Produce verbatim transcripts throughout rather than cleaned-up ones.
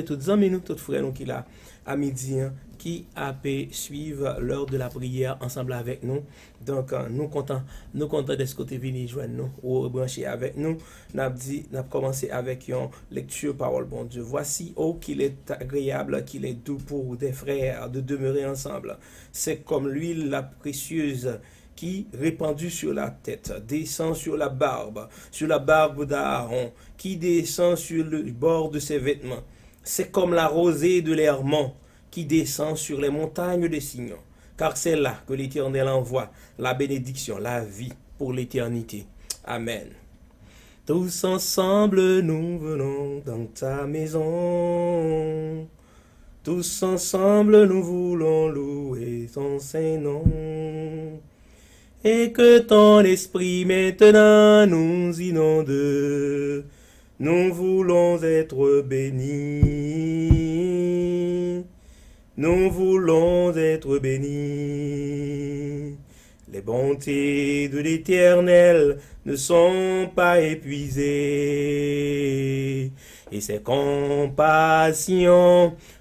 Tout zanmi nou, tout frè nou ki la a midi an, ki ape swiv lè de la priyè ansanm avèk nou. Donk, nou kontan, nou kontan dèske w te vini jwenn nou, ou branche avèk nou. N ap di, n ap kòmanse avèk yon lekti pawòl Bondye. Voici, oh, qu'il est agréable, qu'il est doux pour des frères de demeurer ensemble. C'est comme l'huile la précieuse qui, répandue sur la tête, descend sur la barbe, sur la barbe d'Aaron, qui descend sur le bord de ses vêtements. C'est comme la rosée de l'Hermon qui descend sur les montagnes de Sion, car c'est là que l'Éternel envoie la bénédiction, la vie pour l'éternité. Amen. Tous ensemble nous venons dans ta maison. Tous ensemble nous voulons louer ton saint nom. Et que ton esprit maintenant nous inonde. Nous voulons être bénis. Nous voulons être bénis. Les bontés de l'Éternel ne sont pas épuisées, et ses compassions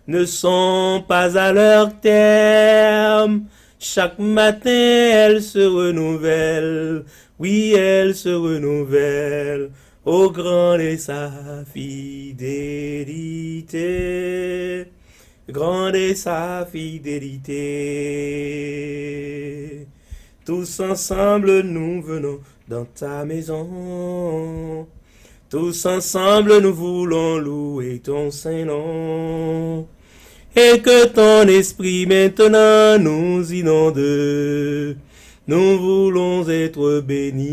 ne sont pas à leur terme. Chaque matin, elles se renouvellent. Oui, elles se renouvellent. Oh, grande est sa fidélité. Grande est sa fidélité. Tous ensemble nous venons dans ta maison. Tous ensemble nous voulons louer ton saint nom. Et que ton esprit maintenant nous inonde. Nous voulons être bénis.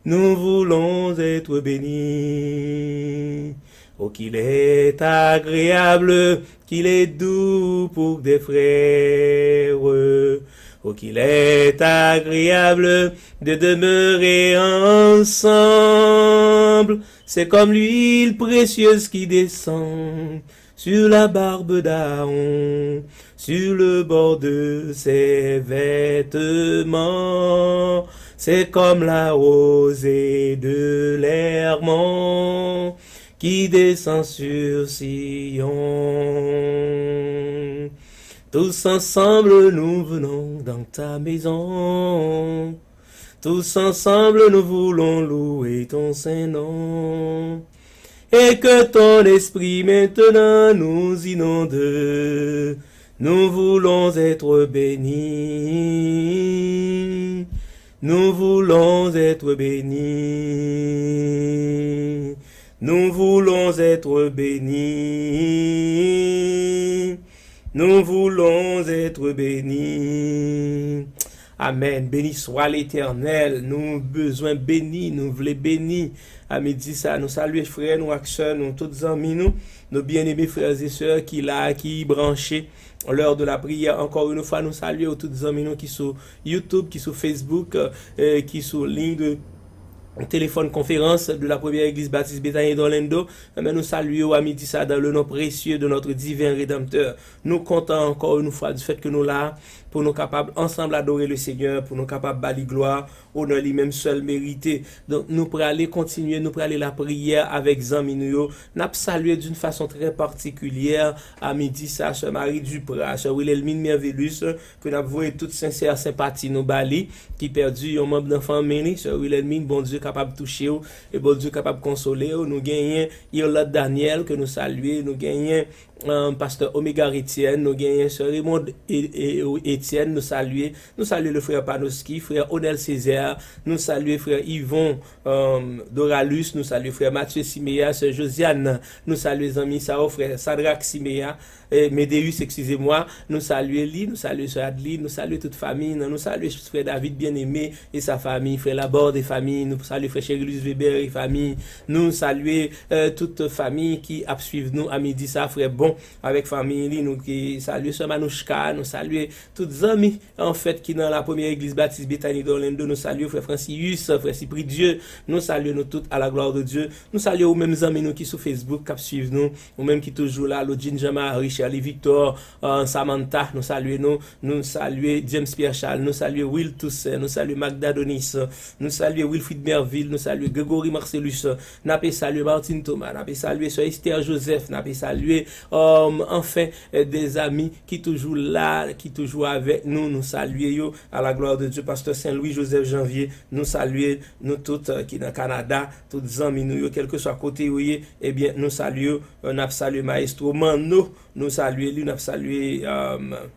Nous voulons être bénis. Oh, qu'il est agréable, qu'il est doux pour des frères. Oh, qu'il est agréable de demeurer ensemble. C'est comme l'huile précieuse qui descend sur la barbe d'Aaron, sur le bord de ses vêtements. C'est comme la rosée de l'Hermon qui descend sur Sion. Tous ensemble nous venons dans ta maison. Tous ensemble nous voulons louer ton saint nom. Et que ton esprit maintenant nous inonde. Nous voulons être bénis. Nous voulons être bénis. Nous voulons être bénis. Nous voulons être bénis. Amen. Béni soit l'Éternel. Nou bezwen beni, nou vle beni. A midi sa, nou salye frè nou ak sè nou, tout zanmi nou, nos bien-aimés frères et sœurs ki la, ki branche lè de la priyè. Encore une fois, nou salye tout zanmi nou ki sou YouTube, ki sou Facebook, euh, ki sou ligne de téléphone conférence de la Première Église Baptiste Bethany d'Orlando. Ebyen, nou salye w a midi sa dans le nom précieux de notre divin Rédempteur. Nou kontan encore une fois du fait que nou la pou nou kapab ansanm adore le Seigneur, pou nou kapab ba li glwa, onè li menm sèl merite. Donk, nou prale kontinye, nou prale lapriyè avèk zanmi nou yo. N ap salye d'une façon très particulière a midi sa, sè Marie Duprat, sè Wilhelmine Mervelus, ke n ap voye tout sensè senpati nou ba li, ki pèdi yon manm nan fanmi li. Sè Wilhelmine, Bondye kapab touche w, e Bondye kapab konsole w. Nou genyen Irlande Daniel, ke nou salye. Nou genyen, euh, pastè Omegar Etienne. Nou genyen sè Raymond E-, E-, Etienne, nou salye. Nou salye le frè Panoski, frè Onel Césaire. Nou salye frè Yvon, euh, Doralus. Nou salye frè Mathieu Siméa, sè Josiane. Nou salye zanmi sa yo, frè Sadrac Siméa, eh, Medeus, excusez-moi. Nou salye li, nou salye sè Adeline, nou salye tout fanmi nan, nou salye frè David Bien-Aimé et sa famille, frè Laborde et famille, nou salye frè Cherilus Weber et famille, nou salye, euh, tout fanmi ki ap swiv nou a midi sa, frè Bon avèk fanmi li, nou ki salye sè Manouchka, nou salye tout zanmi, anfèt, ki nan la premyè egliz batis Betani d'Orlando, nou salye w, frè Francius, frè Sipridye, nou salye nou tout à la gloire de Dieu. Nou salye ou menm zanmi nou ki sou Facebook, k ap swiv nou, ou menm ki toujou la, Lodjine Jean-Marie, Charlie Victor, euh, Samantha, nou salye nou, nou salye James Pierre Charles, nou salye Will Toussaint, nou salye Magda Donis, nou salye Wilfrid Merville, nou salye Gregory Marcelus, n ape salye Martine Thomas, n ape salye sè Esther Joseph, n ape salye, euh, anfen, euh, de zami ki toujou la, ki toujou avèk nou, nou salye yo, à la gloire de Dieu, pastè Saint Louis Joseph Janvier, nou salye nou tout, euh, ki nan Kanada, tout zanmi nou yo, kèlkeswa kote yo ye, ebyen, nou salye yo, euh, n ap salye Maestro Manno, nou salye li, n ap salye, euh,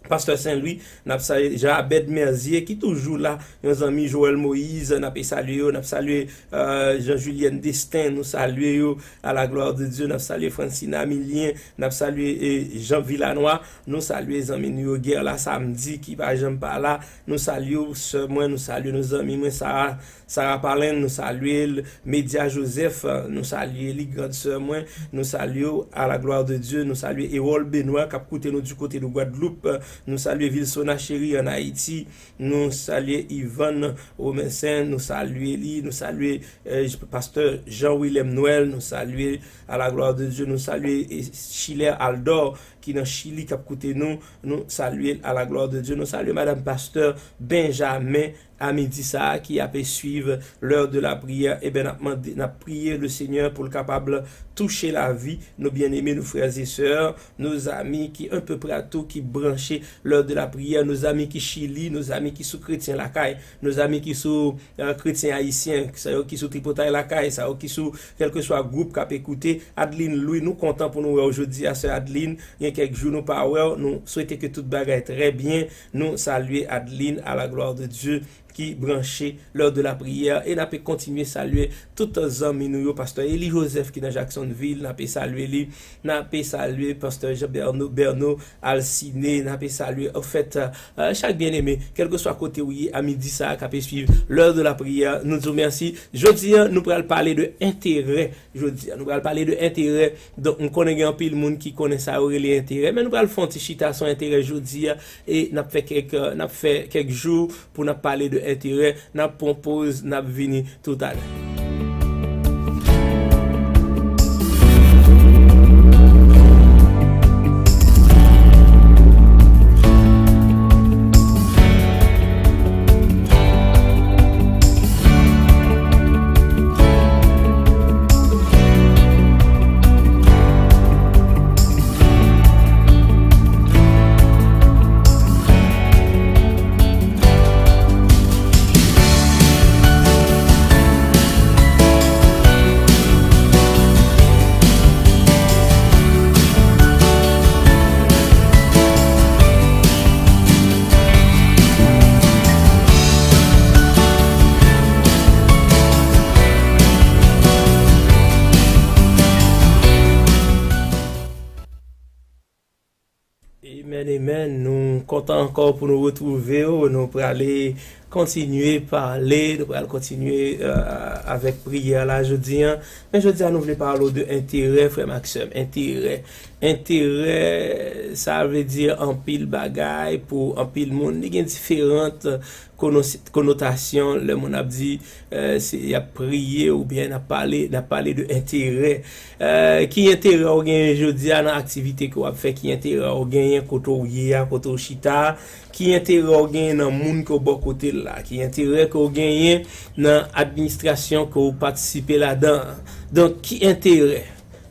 pastè Saint Louis, n ap salye Jean Abed Merzier, ki toujou la, yon zanmi Joël Moïse, n ap salye yo, n ap salye, euh, Jean Julien Destin, nou salye yo, à la gloire de Dieu, n ap salye Francina Milien, n ap salye, eh, Jean Villanoi, nou salye zanmi nou yo, Guerla Samedi, ki pa janm pa la, nou salye w, sè mwen, nou salye nou zanmi mwen, Sarah, Sarah Palin, nou salye l, Media Joseph, nou salye li, grand sè mwen, nou salye w, à la gloire de Dieu, nou salye Erol Benoît, k ap koute nou du côté de Guadeloupe, nou salye Vilsona Chéri an Ayiti, nou salye Ivan Romensen, nou salye li, nou salye, eh, pastè Jean Willem Noël, nou salye à la gloire de Dieu, nou salye, eh, Schiller Aldor, ki nan Chili, k ap koute nou, nou salye l à la gloire de Dieu, nou salye madanm pastè Benjamin, a midi sa a, ki ape swiv l'heure de la prière, ebyen, n ap mande, n ap priye le Seigneur pou l kapab touche lavi nou byeneme, nou frè e sè, nou zami ki un peu partout, ki branche l'heure de la prière, nou zami ki Chili, nou zami ki sou Kretyen Lakay, nou zami ki sou, euh, Kretyen Ayisyen, sa yo ki sou Tripotay Lakay, sa yo ki sou kèlkeswa gwoup k ap ekoute. Adeline Louis, nou kontan pou nou wè w jodi a, sè Adeline. Gen kèk jou nou pa wè w, nou swete ke tout bagay trè byen. Nou salye Adeline, à la gloire de Dieu, ki branche l'heure de la prière. E n ape kontinye salye tout zanmi nou yo, pastè Eli Joseph ki nan Jacksonville, n ape salye li. N ape salye pastè Jean Berno, Berno Alcine, n ape salye, anfèt, euh, chak byeneme, kèlkeswa kote ou ye, a midi sa a, k ape swiv l'heure de la prière, nou di w mèsi. Jodi a, nou pral pale de enterè. Jodi a, nou pral pale de enterè. Donk, m konnen gen anpil moun ki konnen sa yo rele enterè, men nou pral fè yon ti chita sou enterè jodi a, e n ap fè kèk, n ap fè kèk jou pou n ap pale de enterè. N ap pran poz, n ap vini toutalè. Amen, amen. Nou kontan ankò pou nou retwouve w. Nou prale kontinye pale, nou pral kontinye, euh, avèk priyè la jodi a. Men jodi a, nou vle pale w de enterè, frè m ak sè m. Enterè. Enterè, sa vle di anpil bagay pou anpil moun. Li gen diferan kono-, konotasyon, lè moun ap di, euh, se, y ap priye oubyen n ap pale, n ap pale de enterè. Euh, ki enterè w genyen jodi a nan aktivite ke w ap fè? Ki enterè w genyen kote w ye a, kote w chita a? Ki enterè w genyen nan moun ke w bò kote l la? Ki enterè ke w genyen nan administrasyon ke w patisipe ladan an? Donk, ki enterè?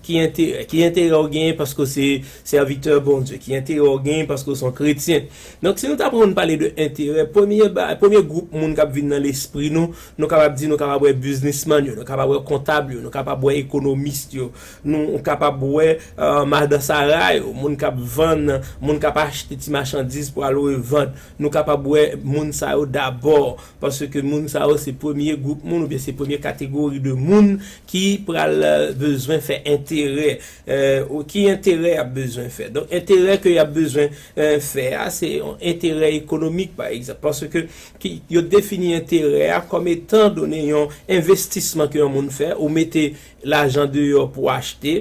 Ki enterè? Ki enterè w genyen paske w se sèvitè Bondye? Ki enterè w genyen paske w se yon kretyen? Donk, si nou ta pran pale de enterè, premye ba-, premye gwoup moun k ap vin nan lespri nou, nou kapab di nou kapab wè biznismann yo, nou kapab wè kontab yo, nou kapab wè ekonomis yo, nou kapab wè, euh, madan Sara yo, moun k ap vann, moun k ap achte ti machandiz pou al revand. Nou kapab wè moun sa yo dabò, paske moun sa yo se premye gwoup moun oubyen se premye kategori de moun ki pral, euh, bezwen fè enterè. Euh, ou ki enterè y ap bezwen fè? Donk, enterè ke y ap bezwen, euh, fè a, se yon enterè ekonomik, pa egzanp. Paske ki, yo defini enterè a kòm etan done yon envestisman ke yon moun fè, ou mete lajan deyò pou achte,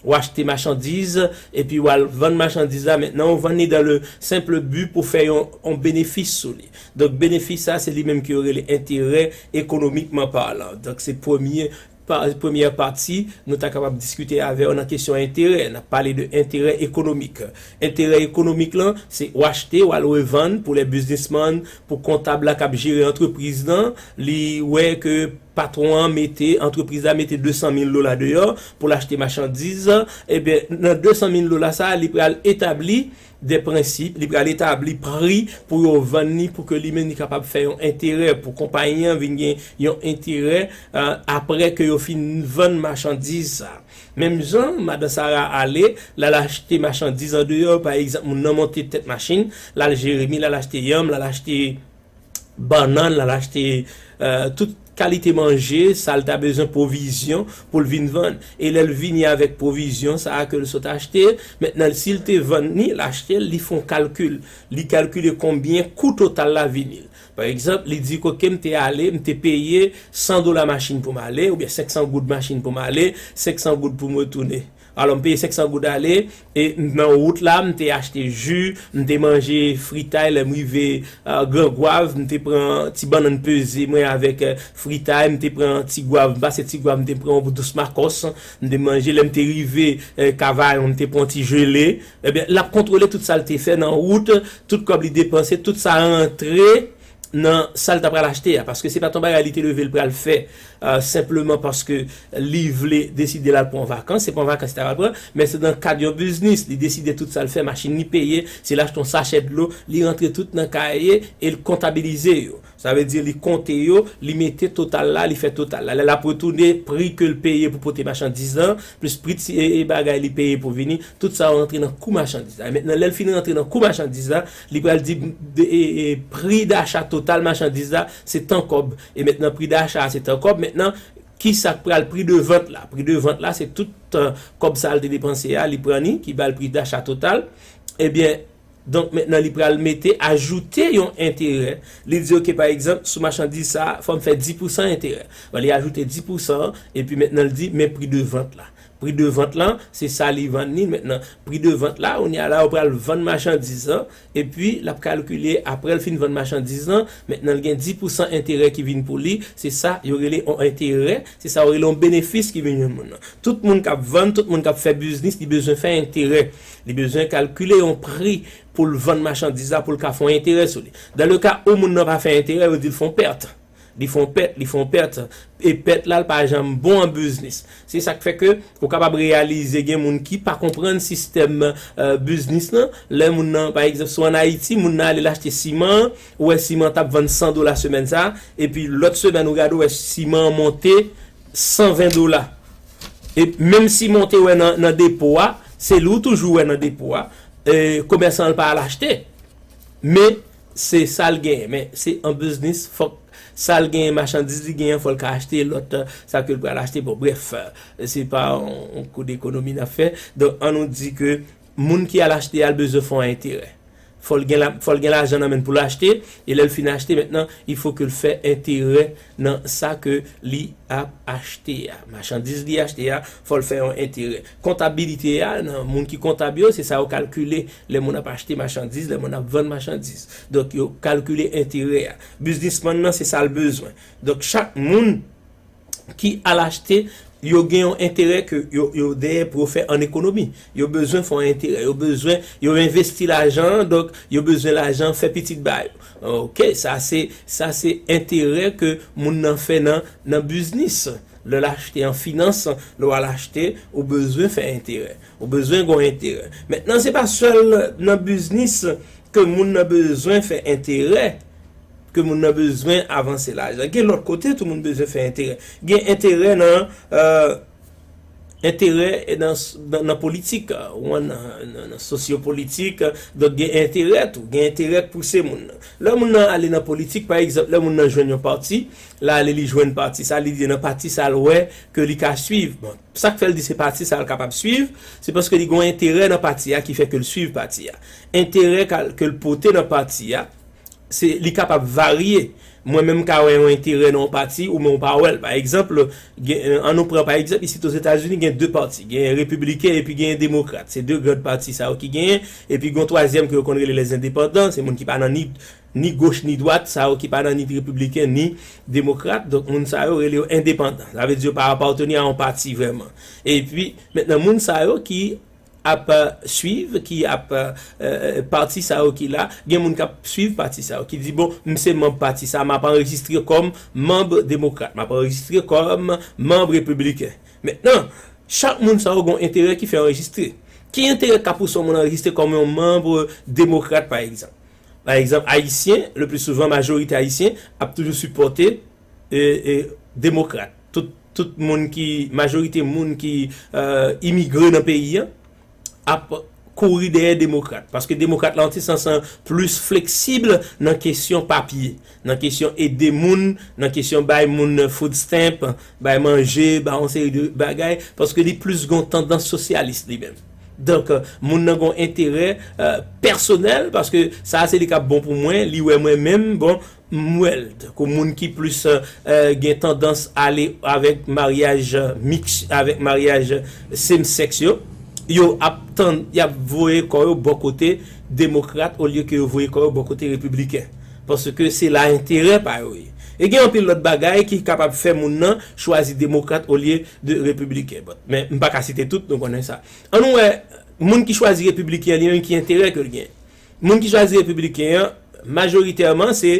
w achte machandiz, epi w al vann machandiz la, mentnan w vann li dans le simple but pou fè yon, yon benefis sou li. Donk, benefis sa, se li menm ke yo rele enterè ekonomikman palan. Donk, se premye pa, premyè pati, nou ta kapab diskite avè w nan kesyon enterè. N ap pale de enterè ekonomik. Enterè ekonomik lan, se w achte, w al revann pou lè biznismann, pou kontab la k ap jere antrepriz lan, li wè ke patwon an mete, antrepriz la mete de san mil dola deyò pou l achte machandiz, ebyen, nan de san mil dola sa a, li pral etabli de prensip, li pral etabli pri pou yo vann li, pou ke li menm li kapab fè yon enterè, pou konpayi an vin gen yon enterè, euh, apre ke yo fin vann machandiz sa. Menm jan, madan Sara ale, l al achte machandiz andeyò, pa egzanp, moun nan monte tèt machin, l al Jeremi, l al achte yanm, l al achte bannann, l al achte, euh, tout kalite manje, sa l ta bezwen, pwovizyon pou l vin vann. E lè l vini avèk pwovizyon sa a ke l sot achte, mentnan si l te vann ni l achte l, li fè yon kalkil. Li kalkile konbyen kou total la vini l. Pa egzanp, li di, "Kote m te ale, m te peye san dola machin pou m ale, oubyen senk san goud machin pou m ale, senk san goud pou m retounen." Alò, m peye senk san goud ale, e nan wout la, m te achte ji, m te manje fritay, lè m rive, euh, Gran Gwav, m te pran ti bannann peze mwen avèk, euh, fritay, m te pran ti gwav, m pase ti gwav, m te pran yon dous makòs, m te manje, lè m te rive, euh, Kavayon, m te pran ti jele. Ebyen, l ap kontwole tout sa l te fè nan wout, tout kòb li depanse, tout sa rantre nan sa l ta pral achte a, paske se pa t yon bagay li te leve l pral fè, euh, senpleman paske li vle deside l al pran vakans, se pa yon vakans li ta pral pran, men se nan kad yon biznis, li deside tout sa l fè, machin li peye, si l achte yon sachè dlo, li rantre tout nan kaye e l kontabilize yo. Sa vle di li konte yo, li mete total la, li fè total la. Lè l ap retounen, pri ke l peye pou pote machandiz lan, plis pri ti, e, e bagay li peye pou vini, tout sa rantre nan kou machandiz la. Mentnan, lè l fin rantre nan kou machandiz la, li pral di, de, e, e, pri dacha total machandiz la, se tan kòb. E mentnan, pri dacha a, se tan kòb. Mentnan, ki sa k pral pri de vant la? Pri de vant la, se tout, euh, kòb sa l te depanse a, li pran ni, ki ba l pri dacha total. Ebyen, donk, mentnan, li pral mete, ajoute yon enterè. Li di, "Oke, pa egzanp, sou machandiz sa, fò m fè dis pousan enterè." Bon, li ajoute dis pousan, epi mentnan, li di, "Men pri de vant la." Pri de vant lan, se sa li vann li mentnan. Pri de vant la, kounye a la, ou pral vann machandiz lan, epi l ap kalkile, apre l fin vann machandiz lan, mentnan, l gen dis pousan enterè ki vin pou li, se sa yo rele yon enterè, se sa yo rele yon benefis ki vin jwenn moun nan. Tout moun k ap vann, tout moun k ap fè biznis, li bezwen fè enterè. Li bezwen kalkile yon pri pou l vann machandiz la, pou l ka fè yon enterè sou li. Dan le ka ou moun nan pa fè enterè, yo di l fè yon pèt. Li fè yon pèt, li fè yon pèt. E pèt la, l pa janm bon an biznis. Se sa k fè ke ou kapab reyalize gen moun ki pa konprann sistèm, euh, biznis lan. Lè moun nan, pa egzanp, si w ann Ayiti, moun nan ale l achte siman, ou wè siman t ap vann san dola semèn sa, epi lòt semèn ou gade, ou wè siman an monte san ven dola. E menm siman w te wè nan, nan depo a, se li w toujou wè nan depo a, e, komèsan an pa al achte. Men, se sa l genyen. Men, se an biznis, fòk sa l genyen, machandiz li genyen, fò l ka achte lòt, sa ke l pral achte. Bon, brèf, se pa yon, yon kou dekonomi n ap fè. Donk, an nou di ke moun ki al achte a, l bezwen fè yon enterè. Fò l gen la, fò l gen lajan nan men l pou l achte, e lè l fin achte, mentnan, il faut que l fè enterè nan sa ke li ap achte a. Machandiz li achte a, fò l fè yon enterè. Kontabilite a, nan moun ki kontab yo, se sa yo kalkile lè moun ap achte machandiz, lè moun ap vann machandiz. Donk, yo kalkile enterè a. Biznismann nan, se sa l bezwen. Donk, chak moun ki al achte, yo gen yon enterè ke yo, yo dèyè pou yo fè an ekonomi. Yo bezwen fè yon enterè, yo bezwen, yo envesti lajan an, donk yo bezwen lajan fè pitit ba yo. Oke, sa se, sa se enterè ke moun nan fè nan, nan biznis. Lè l achte an finans, lè w al achte, ou bezwen fè enterè. Ou bezwen gen yon enterè. Mentnan, se pa sèl nan biznis ke moun nan bezwen fè enterè, ke moun nan bezwen avanse lajan. Gen lòt kote tou moun bezwen fè enterè. Gen enterè nan, euh, enterè nan, nan, nan politik, ou nan, nan, nan sosyopolitik, donk gen enterè tou, gen enterè k pouse moun nan. Lè moun nan ale nan politik, pa egzanp, lè moun nan jwenn yon pati, l ale li jwenn pati sa, li di nan pati sa l wè ke li ka swiv. Bon, sa k fè l di se pati sa l kapab swiv, se paske li gen yon enterè nan pati a ki fè ke l swiv pati a. Enterè ka, ke l pote nan pati a, se, li kapab varye. Mwen menm ka wè yon enterè nan yon pati ou men w pa wè l. Pa egzanp, gen, ann nou pran pa egzanp, isit Ozetazini gen de pati, gen repibliken epi gen demokrat. Se de gran pati sa yo ki genyen, epi gen yon twazyèm ke yo konn rele les indépendants, se moun ki pa nan ni, ni goch ni dwat, sa yo ki pa nan ni repibliken ni demokrat. Donk moun sa yo rele yo endepandan. Sa vle di yo pa apateni a yon pati vrèman. Epi mentnan moun sa yo ki ap swiv, ki ap pati sa yo ki la, gen moun k ap swiv pati sa yo, ki di bon, m se manm pati sa, m ap anrejistre kòm manm demokrat, m ap anrejistre kòm manm repibliken. Mentnan, chak moun sa yo gen yon enterè ki fè anrejistre. Ki enterè k ap pouse yon moun anrejistre kòm yon manm demokrat pa egzanp? Pa egzanp, ayisyen, le pli souvan majorite ayisyen ap toujou sipòte demokrat. Tout, tout moun ki, majorite moun ki imigre nan peyi an ap kouri dèyè demokrat. Paske demokrat la an ti sans plis fleksib nan kesyon papye, nan kesyon ede moun, nan kesyon bay moun food stamp, bay manje, bay yon seri de bagay, paske li plis gen yon tandans sosyalis li menm. Donk moun nan gen yon enterè pèsonèl, paske sa se li k ap bon pou mwen, li wè mwen menm, bon, m wè l tankou moun ki plis gen tandans ale avèk maryaj miks, avèk maryaj same sex yo, yo ap tann, y ap voye kò yo bò kote demokrat olye ke yo voye kò yo bò kote repibliken. Paske se la enterè pa yo ye. E gen anpil lòt bagay ki kapab fè moun nan chwazi demokrat olye de repibliken. Bon, men m pa ka site tout, nou konnen sa. Ann nou wè, moun ki chwazi repibliken an, li menm ki enterè ke l gen? Moun ki chwazi repibliken an, majoritèman se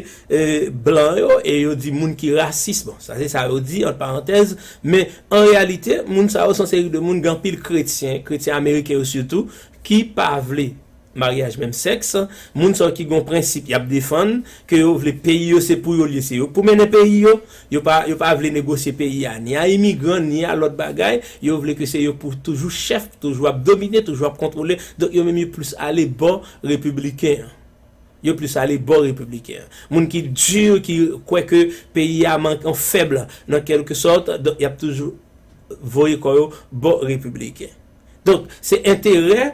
blan yo, e yo di moun ki rasis. Bon, sa se sa yo di, ant parantèz, men an reyalite, moun sa yo se yon seri de moun, gen anpil kretyen, kretyen ameriken yo sitou, ki pa vle maryaj menm sèks. Moun sa yo ki gen yon prensip y ap defann, ke yo vle peyi yo se pou yo l ye, se yo k pou mennen peyi yo. Yo pa, yo pa vle negosye peyi a, ni a imigran, ni a lòt bagay. Yo vle ke se yo pou toujou chèf, toujou ap domine, toujou ap kontwole. Donk yo menm yo plis ale bò repibliken an. Yo plis ale bò repibliken an. Moun ki di, ki kwè ke peyi a mank, an fèb nan kèlke sòt, donk y ap toujou voye kò yo bò repibliken. Donk se enterè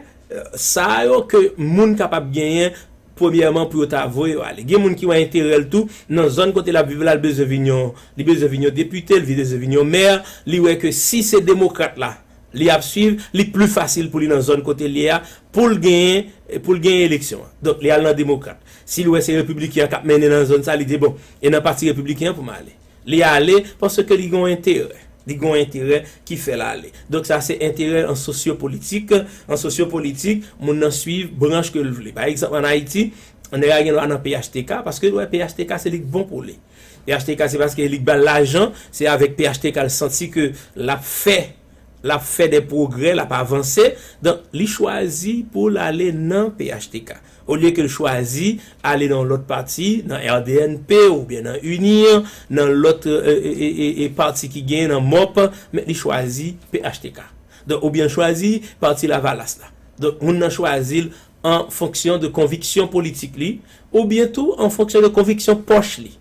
sa yo ke moun kapab genyen premyèman pou yo ta voye yo ale. Gen moun ki wè enterè l tou nan zòn kote l ap viv la, l bezwen vin yon, li bezwen vin yon depite, li bezwen vin yon mè, li wè ke si se demokrat la li ap swiv, li pli fasil pou li nan zòn kote l ye a, pou l genyen, pou l genyen eleksyon an. Donk li al nan demokrat. Si l wè se repibliken an k ap mennen nan zòn sa, li di bon, e nan pati repibliken an pou m ale. Li ale paske li gen yon enterè. Li gen yon enterè ki fè l ale. Donk sa se enterè an sosyopolitik. An sosyopolitik, moun nan swiv branch ke l vle. Pa egzanp, ann Ayiti, nèg la gen dwa nan P H T K paske l wè P H T K se li k bon pou li. P H T K se paske li k ba l lajan, se avèk P H T K l santi ke l ap fè, l ap fè de pwogrè, l ap avanse. Donk li chwazi pou l ale nan P H T K. Olye ke l chwazi ale nan yon lòt pati, nan R D N P oubyen nan UNIR, nan lòt e, e, e, e, e pati ki genyen nan mòp, men li chwazi P H T K. Donk, oubyen l chwazi pati Lavalas la. Donk, moun nan chwazi l an fonksyon de konviksyon politik li, oubyen tou an fonksyon de konviksyon pòch li.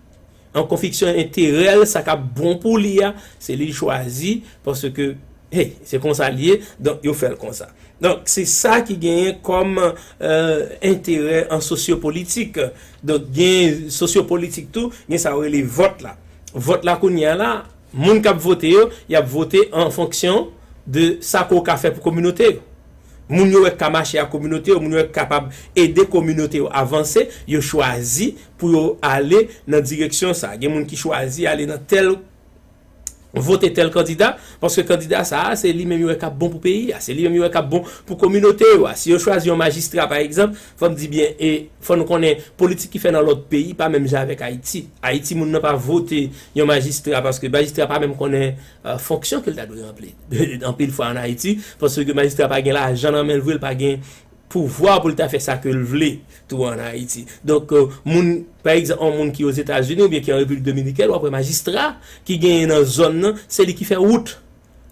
An konviksyon enterè l, sa k ap bon pou li a, se li l chwazi, paske, hey, se konsa l ye, donk yo fè l konsa. Donk, se sa ki genyen kòm enterè an sosyopolitik. Donk, gen sosyopolitik tou, gen sa yo rele vòt la. Vòt la kounye a la, moun k ap vote yo, y ap vote an fonksyon de sa ke w ka fè pou kominote yo. Moun yo wè k ka mache ak kominote yo, moun yo wè k kapab ede kominote yo avanse, yo chwazi pou yo ale nan direksyon sa. Gen moun ki chwazi ale nan tèl, vote tèl kandida, paske kandida sa a, se li menm yo wè k ap bon pou peyi a, se li menm yo wè k ap bon pou kominote yo a. Si yo chwazi yon majistra, pa egzanp, fò m di byen, e fò nou konnen politik ki fè nan lòt peyi pa menm jan avèk Ayiti. Ayiti, moun nan pa vote yon majistra, paske majistra pa menm konnen fonksyon ke l ta dwe ranpli. Anpil fwa ann Ayiti, paske majistra pa gen lajan nan men l vre, l pa gen pouvwa pou l ta fè sa ke l vle tou ann Ayiti. Donk, moun, pa egzanp, yon moun ki Ozetazini oubyen ki an Repiblik Dominikèn, w ap wè majistra ki genyen nan zòn nan, se li ki fè wout.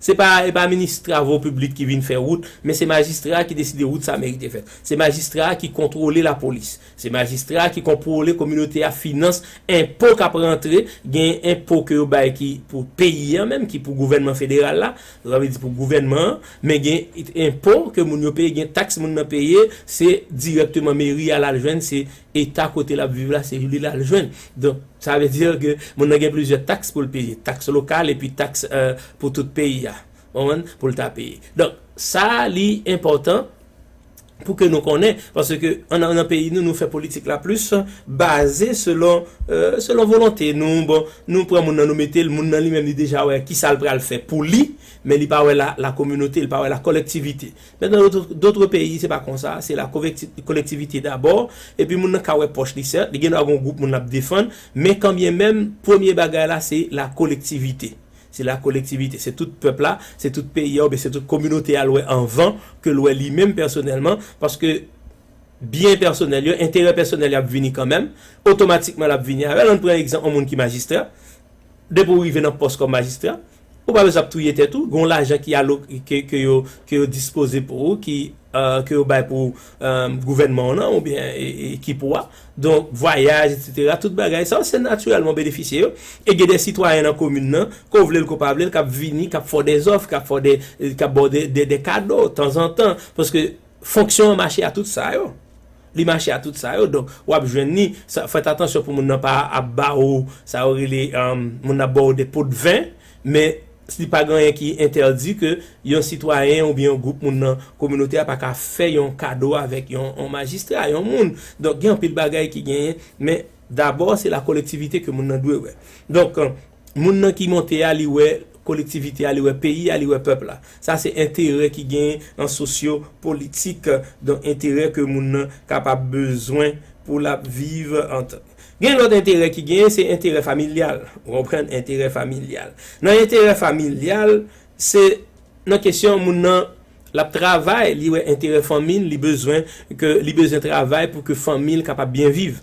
Se pa, e pa minis travo piblik ki vin fè wout, men se majistra ki deside wout sa merite fèt. Se majistra ki kontwole lapolis. Se majistra ki kontwole kominote a, finans, enpo k ap rantre, gen enpo ke yo bay ki pou peyi a menm, ki pou gouvènman federal la. Sa vle di pou gouvènman an, men gen enpo ke moun yo peye, gen taks moun nan peye, se dirèkteman meri a l al jwenn, se eta kote l ap viv la, se li l al jwenn. Donk, sa vle di ke moun nan gen plizyè taks pou l peye. Taks lokal epi taks, euh, pou tout peyi a. Konprann? Pou l ta peye. Donk, sa li enpòtan pou ke nou konnen, paske an, nan peyi nou, nou fè politik la plis baze selon, euh, selon volonte nou. Bon, nou pran moun nan, nou mete l, moun nan li menm li deja wè kisa l pral fè pou li, men li pa wè la, la communauté, li pa wè la collectivité. Men dans d'autres, d'autres pays, se pa konsa, se la kolekti-, collectivité d'abord, epi moun nan ka wè pòch li, sèt, li gen dwa gon gwoup moun l ap defann, men kanbyen menm, premye bagay la, se la collectivité. Se la collectivité, se tout pèp la, se tout peyi a, oubyen se tout kominote a l wè anvan ke l wè li menm pèsonèlman, paske byen pèsonèl yo, enterè pèsonèl y ap vini kanmenm, otomatikman l ap vini avè l. Ann pran egzanp yon moun ki majistra, depi w rive nan pòs kòm majistra, ou pa bezwen ap touye tèt ou, gon lajan ki alo-, ke, ke yo, ke yo dispoze pou ou, ki, euh, ke yo bay pou, euh, gouvènman an nan, oubyen, e, e, ekip ou a. Donk, vwayaj, etsetera, tout bagay sa yo, se natirèlman w benefisye yo. E gen de sitwayen nan komin nan, ke w vle l, ke w pa vle l, k ap vini, k ap fè w de zòf, k ap fè w de, k ap ba w de, de, de kado tanzantan. Paske fonksyon an mache a tout sa yo. Li mache a tout sa yo. Donk, w ap jwenn li. Sa, fèt atansyon pou moun nan pa ap ba ou, sa yo rele, um, moun nan ap ba ou de po de ven, men li pa gen anyen ki entèdi ke yon sitwayen oubyen yon gwoup moun nan kominote a pa ka fè yon kado avèk yon, yon majistra, yon moun. Donk, gen anpil bagay ki genyen, men dabò, se la kolektivite ke moun nan dwe wè. Donk, moun nan ki monte a, li wè kolektivite a, li wè peyi a, li wè pèp la. Sa se enterè ki genyen an sosyo politik, donk enterè ke moun nan kapab bezwen pou l ap viv an tan. Gen lòt enterè ki genyen, se enterè familyal. Ou konprann? Enterè familyal. Nan enterè familyal, se nan kesyon moun nan l ap travay, li wè enterè fanmi l, li bezwen ke, li bezwen travay pou ke fanmi l kapab byen viv.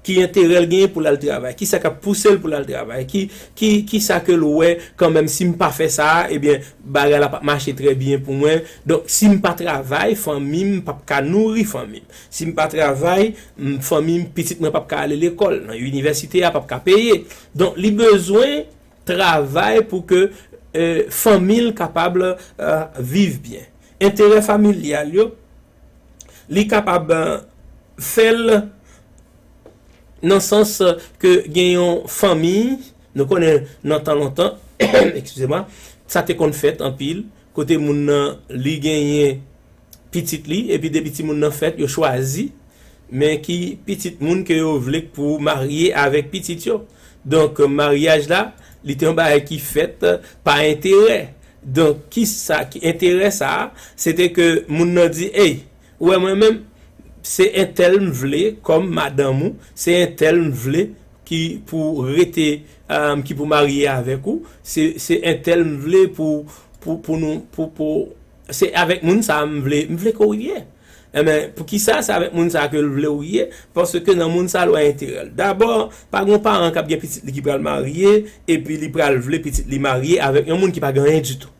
Ki enterè l genyen pou l al travay? Kisa k ap pouse l pou l al travay? Ki, ki, kisa ke l wè kanmenm, si m pa fè sa a, ebyen, bagay la p ap mache trè byen pou mwen. Donk, si m pa travay, fanmi m p ap ka nouri fanmi m. Si m pa travay, m, fanmi m, pitit mwen p ap ka ale lekòl, nan inivèsite a p ap ka peye. Donk, li bezwen travay pou ke, euh, fanmi l kapab, euh, viv byen. Enterè familyal yo, li kapab, euh, fè l nan sans ke gen yon fanmi, nou konnen nan tan lontan, eskize mwa, sa te konn fèt anpil, kote moun nan li genyen pitit li, epi depi timoun nan fèt, yo chwazi, men ki pitit moun ke yo vle pou marye avèk pitit yo. Donk, maryaj la, li te yon bagay ki fèt pa enterè. Donk, kisa ki enterè sa a? Se te ke moun nan di, ey, ou wè mwen menm, se entèl m vle kòm madanm ou, se entèl m vle ki pou rete, um, ki pou marye avèk ou, se, se entèl m vle pou, pou, pou nou, pou, pou, se avèk moun sa a m vle, m vle ke w ye. Enben, poukisa se avèk moun sa a ke l vle w ye? Paske nan moun sa a l wè enterè l. Dabò, pa gen yon paran k ap gen pitit li ki pral marye, epi li pral vle pitit li marye avèk yon moun ki pa gen anyen ditou.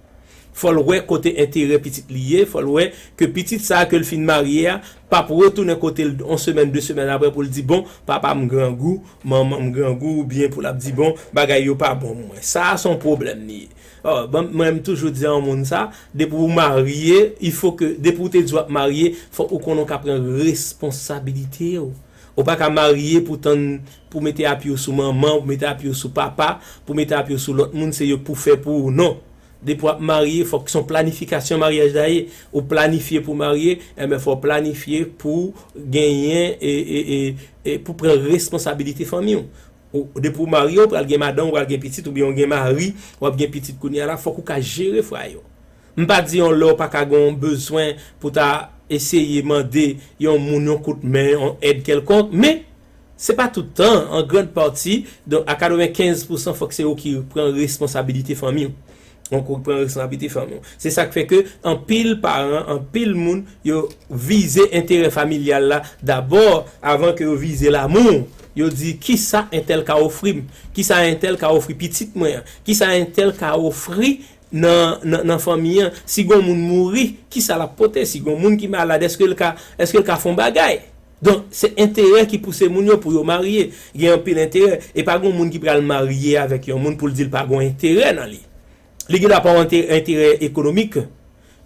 Fò l wè kote enterè pitit li ye, fò l wè ke pitit sa a ke l fin marye a p ap retounen kote l yon semèn, de semèn apre pou l di, bon, papa m grangou, manman m grangou, oubyen pou l ap di, bon, bagay yo pa bon pou mwen. Sa a se yon pwoblèm li ye. Ò, bon, mwen, m toujou di a yon moun sa, depi w marye, il faut que, depi w te di w ap marye, fòk ou konnen w ka pran responsabilite w. Ou pa ka marye pou tann, pou mete apye w sou manman, pou mete apye w sou papa, pou mete apye w sou lòt moun, se yo k pou fè pou ou, non. Depi w ap marye, fòk se yon planifikasyon maryaj la ye. Ou planifye pou w marye, enben, fò w planifye pou w genyen, e, e, e, e pou w pran responsabilite fanmi w. Ou, depi w marye, w pral gen madanm, w pral gen pitit, oubyen w gen mari, w ap gen pitit kounye a la, fòk ou ka jere fwaye w. M pa di yon lè w pa ka gen yon bezwen pou ta eseye mande yon moun yon kout men, yon èd kèlkonk, men se pa tout tan, an grann pati, donk a katrevenkenz pousan fòk se ou ki pran responsabilite fanmi w. Donk ou pran responsabilite fanmi w. Se sa k fè ke anpil paran, anpil moun, yo vize enterè familyal la dabò, avan ke yo vize lamou. Yo di, kisa entèl ka ofri m? Kisa entèl ka ofri pitit mwen an? Kisa entèl ka ofri nan, nan, nan fanmi an? Si gon moun mouri, kisa l ap pote? Si gon moun ki malad, èske l ka, èske l ka fè yon bagay? Donk, se enterè ki pouse moun yo pou yo marye. Gen anpil enterè. E pa gon moun ki pral marye avèk yon moun pou l di l pa gon enterè nan li. Li gen dwa pa yon ente-, enterè ekonomik,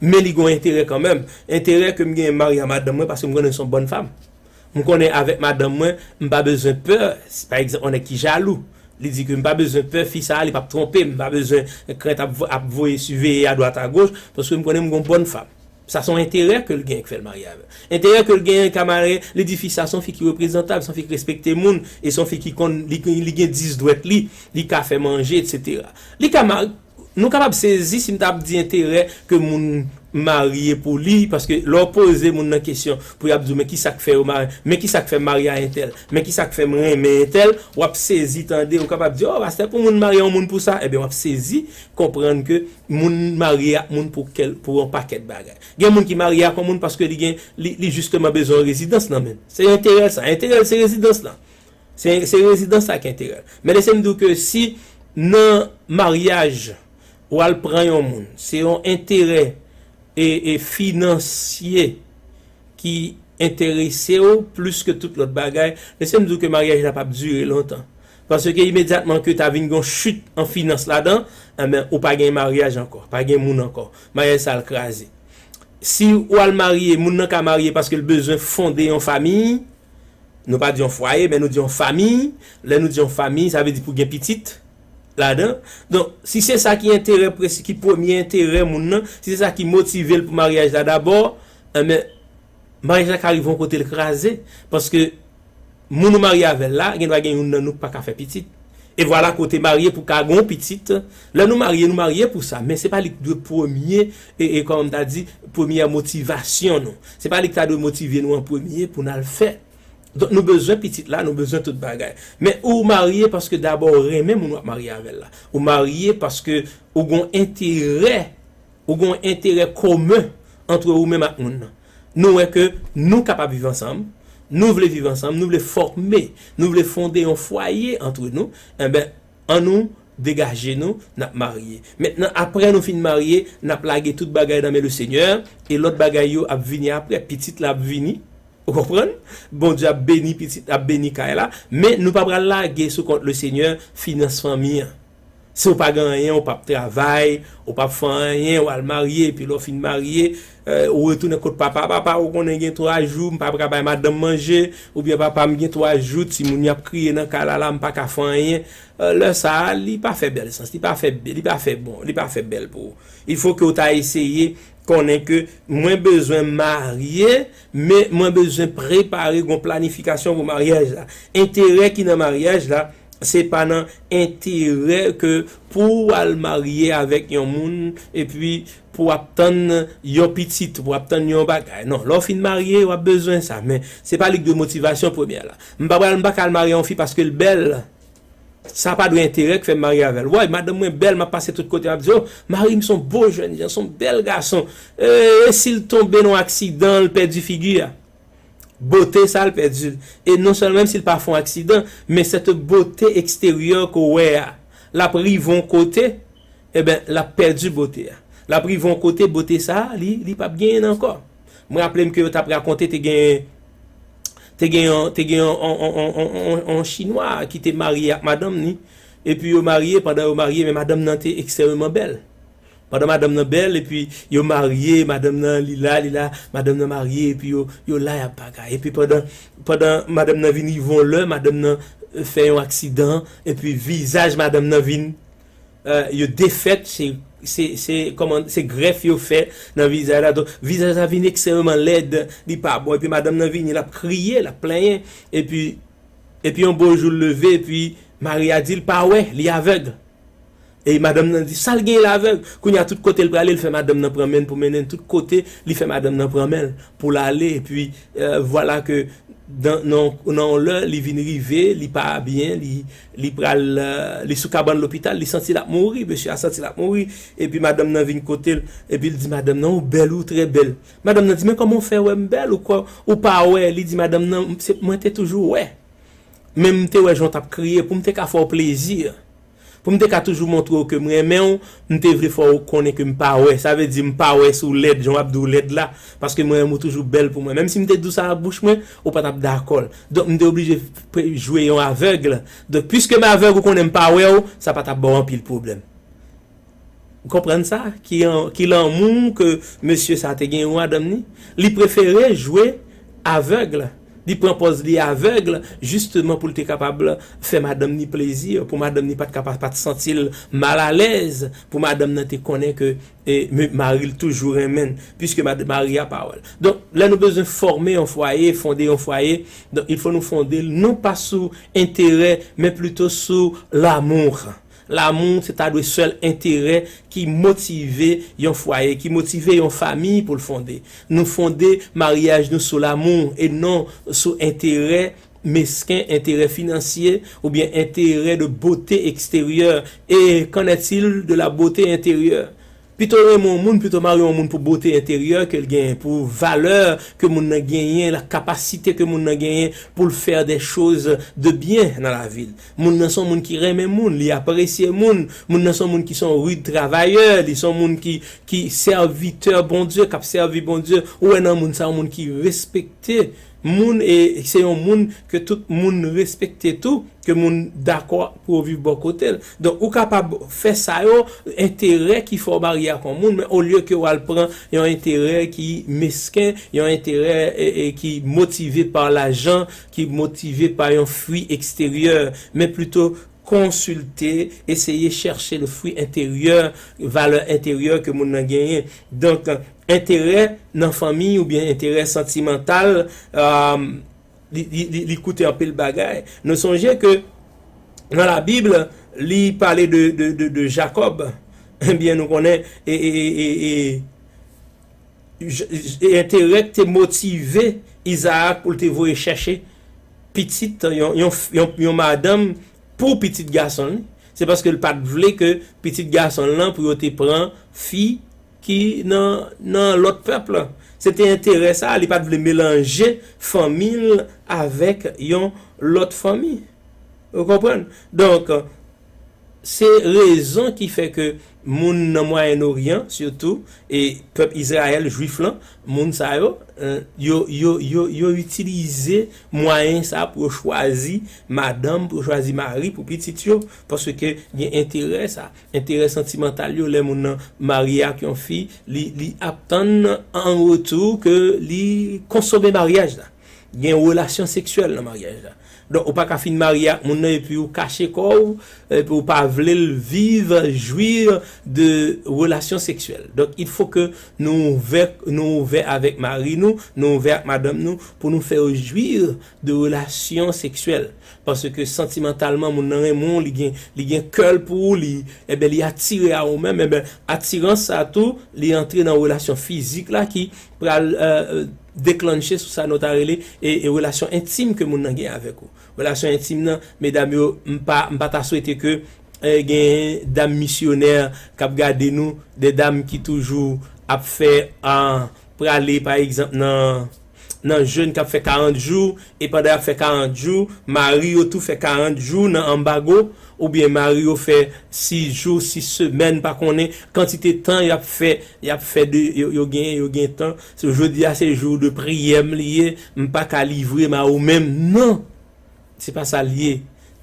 men li gen yon enterè kanmenm. Enterè ke m genyen marye a madanm mwen paske m konnen se yon bòn fanm. M konnen avèk madanm mwen, m pa bezwen pè, si pa egzanp, yon nèg ki jalou. Li di ke m pa bezwen pè fi sa a, li p ap twonpe m, m pa bezwen krent ap, ap voye siveye adwat agoch, paske m konnen m gon bòn fanm. Sa se yon enterè ke l gen k fè l marye avè l. Enterè ke l gen ka marye, li di fi sa se yon fi ki reprezantab, se yon fi ki respekte moun, e se yon fi ki konn, li, li gen dis dwèt li, li ka fè manje, etsetera. Li ka marye, nou kapab sezi si m t ap di enterè ke moun marye pou li, paske lè w poze moun nan kesyon pou y ap di w, men kisa k fè yo marye, men kisa k fè m marye a entèl, men kisa k fè m renmen entèl, w ap sezi tande, ou kapab di, o, pastè, pou moun marye yon moun pou sa, ebyen w ap sezi konprann ke moun marye ak moun pou kèl, pou yon pakèt bagay. Gen moun ki marye ak yon moun paske li gen, li, li jisteman bezwen yon rezidans nan men l. Se enterè l sa, enterè l se rezidans lan. Se, se rezidans sa ki enterè l. Men lese m di w ke si nan maryaj, ou al pran yon moun, se yon enterè e, e finansye ki enterese w plis ke tout lòt bagay, lese m di w ke maryaj la p ap dire lontan. Paske imedyatman ke ta vin gon chit an finans ladan, enben, ou pa gen maryaj ankò, pa gen moun ankò. Maryaj sa al kraze. Si ou al marye, moun nan ka marye paske l bezwen fonde yon fanmi, nou pa di yon fwaye, men nou di yon fanmi. Lè nou di yon fanmi, sa vle di pou gen pitit ladan. Donk, si se sa ki enterè presi-, ki premye enterè moun nan, si se sa ki motive l pou maryaj la dabò, enben, maryaj la ka rive yon kote l kraze. Paske moun ou marye avè l la, gendwa gen youn nan nou k pa ka fè pitit. E vwala kote marye pou ka gon pitit. Lè nou marye, nou marye pou sa. Men se pa li k dwe premye, e, e kòman m ta di, premyè motivasyon nou. Se pa li k ta dwe motive nou an premye pou n al fè. Donk, nou bezwen pitit la, nou bezwen tout bagay. Men ou marye paske dabò ou renmen moun w ap marye avè l la. Ou marye paske ou gon enterè, ou gon enterè komen antre ou menm ak moun nan. Nou wè ke nou kapab viv ansanm, nou vle viv ansanm, nou vle fòme, nou vle fonde yon fwaye antre nou, enben, annou degaje nou, n ap marye. Mentnan, apre nou fin marye, n ap lage tout bagay nan men Lesenyè, e lòt bagay yo ap vini apre, pitit la ap vini, ou konprann? Bondye ap beni pitit, ap beni kay la, men nou pa pral lage sou kont Lesenyè finans fanmi an. Si w pa gen anyen, ou p ap travay, ou p ap fè anyen, w al marye, epi lè w fin marye, eh, ou retounen kot papa, papa, ou konnen gen twa jou, m pa ka bay madanm manje, oubyen papa, m gen twa jou, timoun yo ap kriye nan kay la, la, m pa ka fè anyen. Eh, lè sa a, li pa fè bèl sans, li pa fè, li pa fè bon, li pa fè bèl pou ou. Il faut que w ta eseye konnen ke mwen bezwen marye, men mwen bezwen prepare gon planifikasyon pou maryaj la. Enterè ki nan maryaj la, se pa nan enterè ke pou w al marye avèk yon moun, epi pou w ap tann yon pitit, pou w ap tann yon bagay. Non, lè w fin marye, w ap bezwen sa, men se pa li k dwe motivasyon premyè la. M pa pral, m pa ka al marye yon fi paske l bèl. Sa pa dwe enterè k fè m marye avè l. Woy, madanm mwen bèl, m ap pase tout kote, m ap di, o, mari m se yon bo jèn jan, se yon bèl gason. E, e si l tonbe nan yon aksidan, l pèdi figi a? Bote sa, l pèdi l. E non sèlman menm si l pa fè yon aksidan, men cette beauté extérieure ke w wè a, l ap rive yon kote, enben, l ap pèdi bote a. L ap rive yon kote, bote sa a, li, li p ap genyen l ankò. Mwen raple m ke yo t ap rakonte te gen, te gen yon, te gen yon, yon, yon, yon, yon, yon, yon Chinwa ki te marye ak madanm ni. Epi yo marye, pandan yo marye, men madanm nan te ekstrèmeman bèl. Pandan madanm nan bèl, epi yo marye, madanm nan li la, li la, madanm nan marye, epi yo, yo la, y ap bagay. Epi pandan, pandan madanm nan vin rive yon lè, madanm nan, eh, fè yon aksidan, epi vizaj madanm nan vin, eh, yo defèt, se, se, se, kòman, se grèf yo fè nan vizaj la. Donk, vizaj la vin ekstrèmeman lèd, li pa bon. Epi madanm nan vini, l ap kriye, l ap plenyen, epi, epi yon bon jou l leve, epi mari a di l pa wè, li avèg. E madanm nan di, sa l genyen l avèg? Kounye a, tout kote l prale, l fè madanm nan pran men l pou mennen l tout kote, li fè madanm nan pran men l pou l ale, epi, eh, vwala ke nan, nan, nan yon lè, li vin rive, li pa byen, li, li pral, eh, li sou kabann lopital, li santi l ap mouri, mesye a santi l ap mouri, epi madanm nan vin kote l, epi l di madanm nan, ou bèl, ou trè bèl. Madanm nan di, men kòman w fè wè m bèl, ou kwè, ou pa wè? Li di madanm nan, se, mwen te toujou wè. Men m te wè jan w t ap kriye, pou m te ka fè w plezi. Pou m te ka toujou montre w ke m renmen w, m te vle fè w konnen ke m pa wè. Sa vle di m pa wè si w lèd, jan w ap di w lèd la. Paske mwen renmen w toujou bèl pou mwen. Menm si m te di w sa ak bouch mwen, ou pa t ap dakò l. Donk, m te oblije p-, jwe yon avèg. Donk, piske m avèg, ou konnen m pa wè w, sa pa t ap ba w anpil pwoblèm. Ou konprann sa? Ki an, ki lanmou ke mesye sa te gen pou madanm ni? Li prefere jwe avèg Li pran pòz li avèg, jisteman pou l te kapab fè madanm ni plezi, pou madanm ni pa t kapab pa t santi l malalèz, pou madanm nan te konnen ke e, me- mari l toujou renmen l, piske mad- mari a pa wè l. Donk, lè nou bezwen fòme yon fwaye, fonde yon fwaye, donk, il fo nou fonde l non pa sou enterè, men plito sou lamou. Lamou, se ta dwe sèl enterè ki motive yon fwaye, ki motive yon fanmi pou l fonde. Nou fonde maryaj nou sou lamou e non sou enterè mesken, enterè finansye oubyen enterè de bote eksteryè. E qu'en est-il de la beauté intérieure? Pito renmen yon moun, pito mare yon moun pou bote enteryè ke l genyen, pou valè ke moun nan genyen, la kapasite ke moun nan genyen pou l fè de choz de byen nan lavi l. Moun nan se yon moun ki renmen moun, li apresye moun. Moun nan se yon moun ki se yon rid travayè, li se yon moun ki, ki sèvitè Bondye, k ap sèvi Bondye. Ou wè nan moun sa, yon moun ki respekte moun, e se yon moun ke tout moun respekte tou, ke moun dakò pou yo viv bò kote l. Donk, ou kapab fè sa yo, enterè ki fè w marye ak yon moun, men olye ke w al pran yon enterè ki mesken, yon enterè e, e, ki motive pa lajan, ki motive pa yon fwi eksteryè, men plito konsilte, eseye chèche le fwi enteryè, valè enteryè ke moun nan genyen. Donk, enterè nan fanmi oubyen enterè santimantal, um, li, li, li, li koute anpil bagay. Nou sonje ke nan Labib, li pale de, de, de, de Jakòb. Ebyen, nou konnen, e, e, e, e, e, j- j- e enterè k te motive Izaak pou l te voye chèche pitit, yon, yon, yon, yon madanm pou pitit gason l. Se paske l pa t vle ke pitit gason l lan pou yo te pran fi ki nan, nan lòt pèp la. Se te enterè sa, li pa t vle melanje fanmi l avèk yon lòt fanmi. Ou konprann? Donk, se rezon ki fè ke moun nan Mwayen Oryan, sitou, e pèp Izrayèl, Jwif lan, moun sa yo, eh, yo, yo, yo, yo itilize mwayen sa pou yo chwazi madanm, pou yo chwazi mari pou pitit yo, paske gen enterè sa, enterè santimantal yo, lè moun nan marye ak yon fi, li, li ap tann an retou ke li konsome maryaj la. Gen relasyon seksyèl nan maryaj la. Donk, ou pa ka fin marye ak moun nan epi ou kache kò w, epi ou pa vle l viv, jwi de relasyon seksyèl. Donk, il faut que nou ouvè, nou ouvè avèk mari nou, nou ouvè ak madanm nou, pou nou fè yo jwi de relasyon seksyèl. Paske santimantalman, moun nan renmen w, li gen, li gen kè l pou ou, li, enben, li atire a ou menm, enben, atirans sa tou, li antre nan relasyon fizik la ki pral, eh, deklanche sou sa nou ta rele, e, e relasyon entim ke moun nan gen avèk ou. Relasyon entim nan, medam yo, m pa, m pa ta swete ke, eh, gen dam misyonè k ap gade nou, de dam ki toujou ap fè, ah, prale, pa egzanp, nan, nan jèn k ap fè karant jou, e pandan y ap fè karant jou, mari yo tou fè karant jou nan anbago, oubyen mari yo fè sis jou, sis semèn, pa konnen kantite tan y ap fè, y ap fè de, yo, yo gen, yo gen tan. So, jodi a se jou de priyè m li ye, m pa ka livre m a ou menm, non. Se pa sa l ye.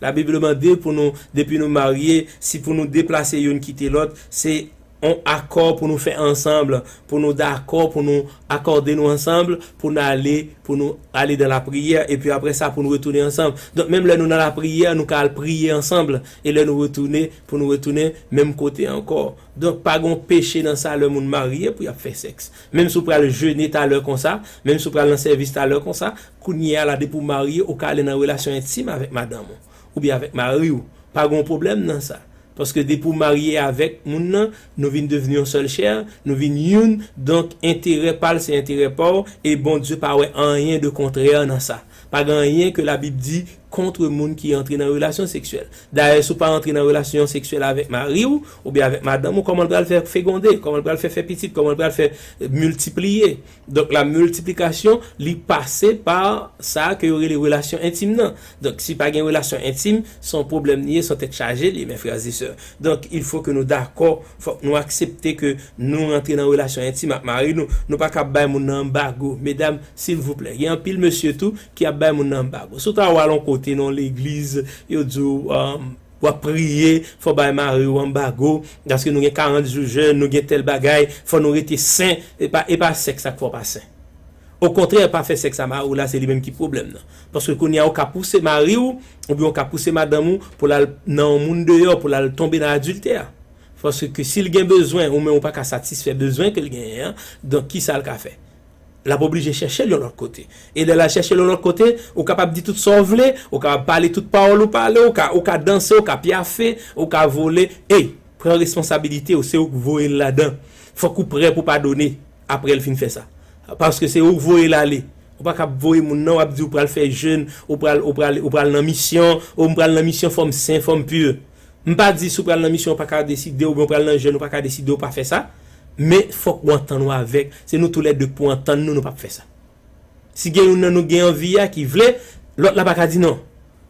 Labib mande pou nou, depi nou marye, si pou nou deplase youn kite lòt, se yon akò pou nou fè ansanm, pou nou dakò, pou nou akòde nou ansanm, pou n ale, pou nou ale dan lapriyè, epi apre sa, pou nou retounen ansanm. Donk, menm lè nou nan lapriyè, nou ka al priye ansanm, e lè nou retounen, pou nou retounen menm kote ankò. Donk, pa gen peche nan sa lè moun marye pou y ap fè sèks. Menm si w pral jene talè konsa, menm si w pral nan sèvis talè konsa, kounye a la, depi w marye, ou ka ale nan relasyon entim avèk madanm ou, oubyen avèk mari w. Pa gen pwoblèm nan sa. Paske depi w marye avèk moun nan, nou vin devni yon sèl chè, nou vin youn, donk enterè pa l se enterè pa w, e Bondye pa wè anyen de kontrè nan sa. Pa gen anyen ke Labib di kont moun ki antre nan relasyon seksyèl. Dayè, si w pa antre nan relasyon seksyèl avèk mari w, oubyen avèk madanm ou, kòman l pral fè fegonde? Kòman l pral fè fè pitit? Kòman l pral fè, eh, miltipliye? Donk, la miltiplikasyon, li pase pa sa ke yo rele relasyon entim nan. Donk, si pa gen relasyon entim, se yon pwoblèm li ye, se yon tèt chaje li ye, mes frères et sœurs. Donk, il faut que nou dakò, fòk nou aksepte ke nou rantre nan relasyon entim ak mari nou. Nou pa ka bay moun nan anbago. Medam, silvouplè, gen anpil mesye tou ki ap bay moun nan anbago. Si w ta al yon kote nan yon legliz, yo di w, um, w ap priye, fò w bay mari w anbago, paske nou gen karant jou jèn, nou gen tèl bagay, fò nou rete sen, e pa, e pa sèks la k fè w pa sen. Okontrè, pa fè sèks a mari w la, se li menm ki pwoblèm nan. Paske kounye a, ou ka pouse mari w, oubyen ou ka pouse madanm ou pou l al nan yon moun deyò, pou l al tonbe nan adiltè. Paske si l gen bezwen, ou menm ou pa ka satisfè bezwen ke l genyen an, donk kisa l ka fè? L ap oblije chèche l yon lòt kote. E lè l al chèche l yon lòt kote, ou kapab di tout sa w vle, ou kapab pale tout pawòl ou pale, ou ka, ou ka danse, ou ka pyafe, ou ka vole. Ey, pran responsabilite w, se ou k voye l ladan. Fòk ou prè pou padone apre l fin fè sa. Paske se ou k voye l ale. Ou pa ka ap voye moun nan, w ap di ou pral fè jèn, ou pral, ou pral, ou pral nan misyon, ou m pral nan misyon, fò m sen, fò m pi. M pa di si w pral nan misyon, ou pa ka deside, oubyen w pral nan jèn, ou pa ka deside, ou pa fè sa. Men fòk ou antann ou avèk. Se nou toulède k pou antann nou, nou p ap fè sa. Si gen youn nan nou gen anvi a ki vle, lòt la pa ka di non.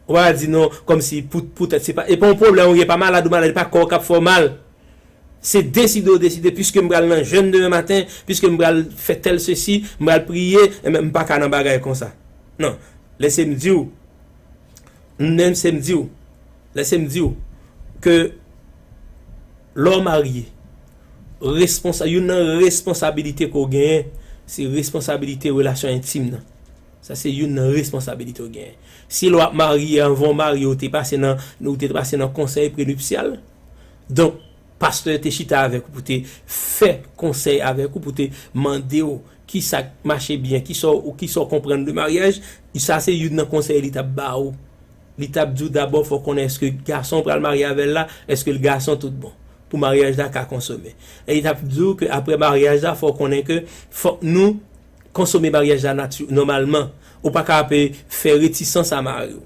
Ou pa ka di non, kòmsi pou, poutèt se pa, e pa yon pwoblèm ou gen, pa malad ou malad, e pa kò w k ap fè w mal. Se deside ou deside, piske m pral nan jèn demen maten, piske m pral fè tèl sesi, m pral priye, enben m pa ka nan bagay konsa. Non, lese m di w, lese m di w, lese m di w ke lè w marye, responsa-, youn nan responsabilite ke w genyen, se responsabilite relasyon entim nan. Sa se youn nan responsabilite w genyen. Si lè w ap marye, anvan w marye, ou te pase nan, ou te pase nan konsèy prenipsyal. Donk, pastè te chita avèk ou pou te fè konsèy avèk ou, pou te mande w kisa k mache byen, kisa w, kisa w konprann de maryaj. Sa se youn nan konsèy li t ap ba ou. Li t ap di w dabò fò w konnen èske gason w pral marye avè l la, èske l gason tout bon, pou maryaj la ka konsome. E li t ap di w ke apre maryaj la, fò w konnen ke fòk nou konsome maryaj la nati-, nòmalman. Ou pa ka ap fè retisans a mari w.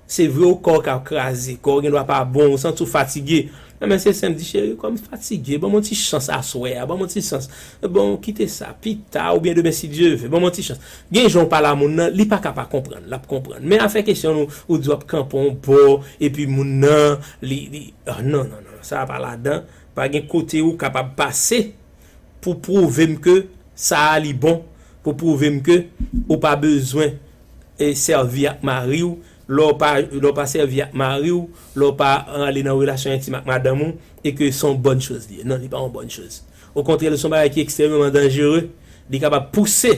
Se vre, ou kò w ka kraze, kò w gen dwa pa bon, ou santi w fatige. Nan men se sè m di, cheri, kòm m fatige, ban m yon ti chans aswè a, ban m yon ti chans. Bon, kite sa, pita, oubyen demen, si Dye ve, ban m yon ti chans. Gen jan w pale a moun nan, li pa ka pa konprann, l ap konprann. Men afè kesyon ou, ou di w ap kanpe yon bò, epi moun nan, li, li, ah, non, non, non, sa pa ladan. Pa gen kote ou kapab pase pou pwouve m ke sa a li bon, pou pwouve m ke ou pa bezwen, e, sèvi ak mari w, lè w pa, lè w pa sèvi ak mari w, lè w pa ale nan relasyon entim ak madanm ou, e ke se yon bòn choz li ye. Non, li pa yon bòn choz. Okontrè, li se yon bagay ki ekstrèmeman danjere. Li kapab pouse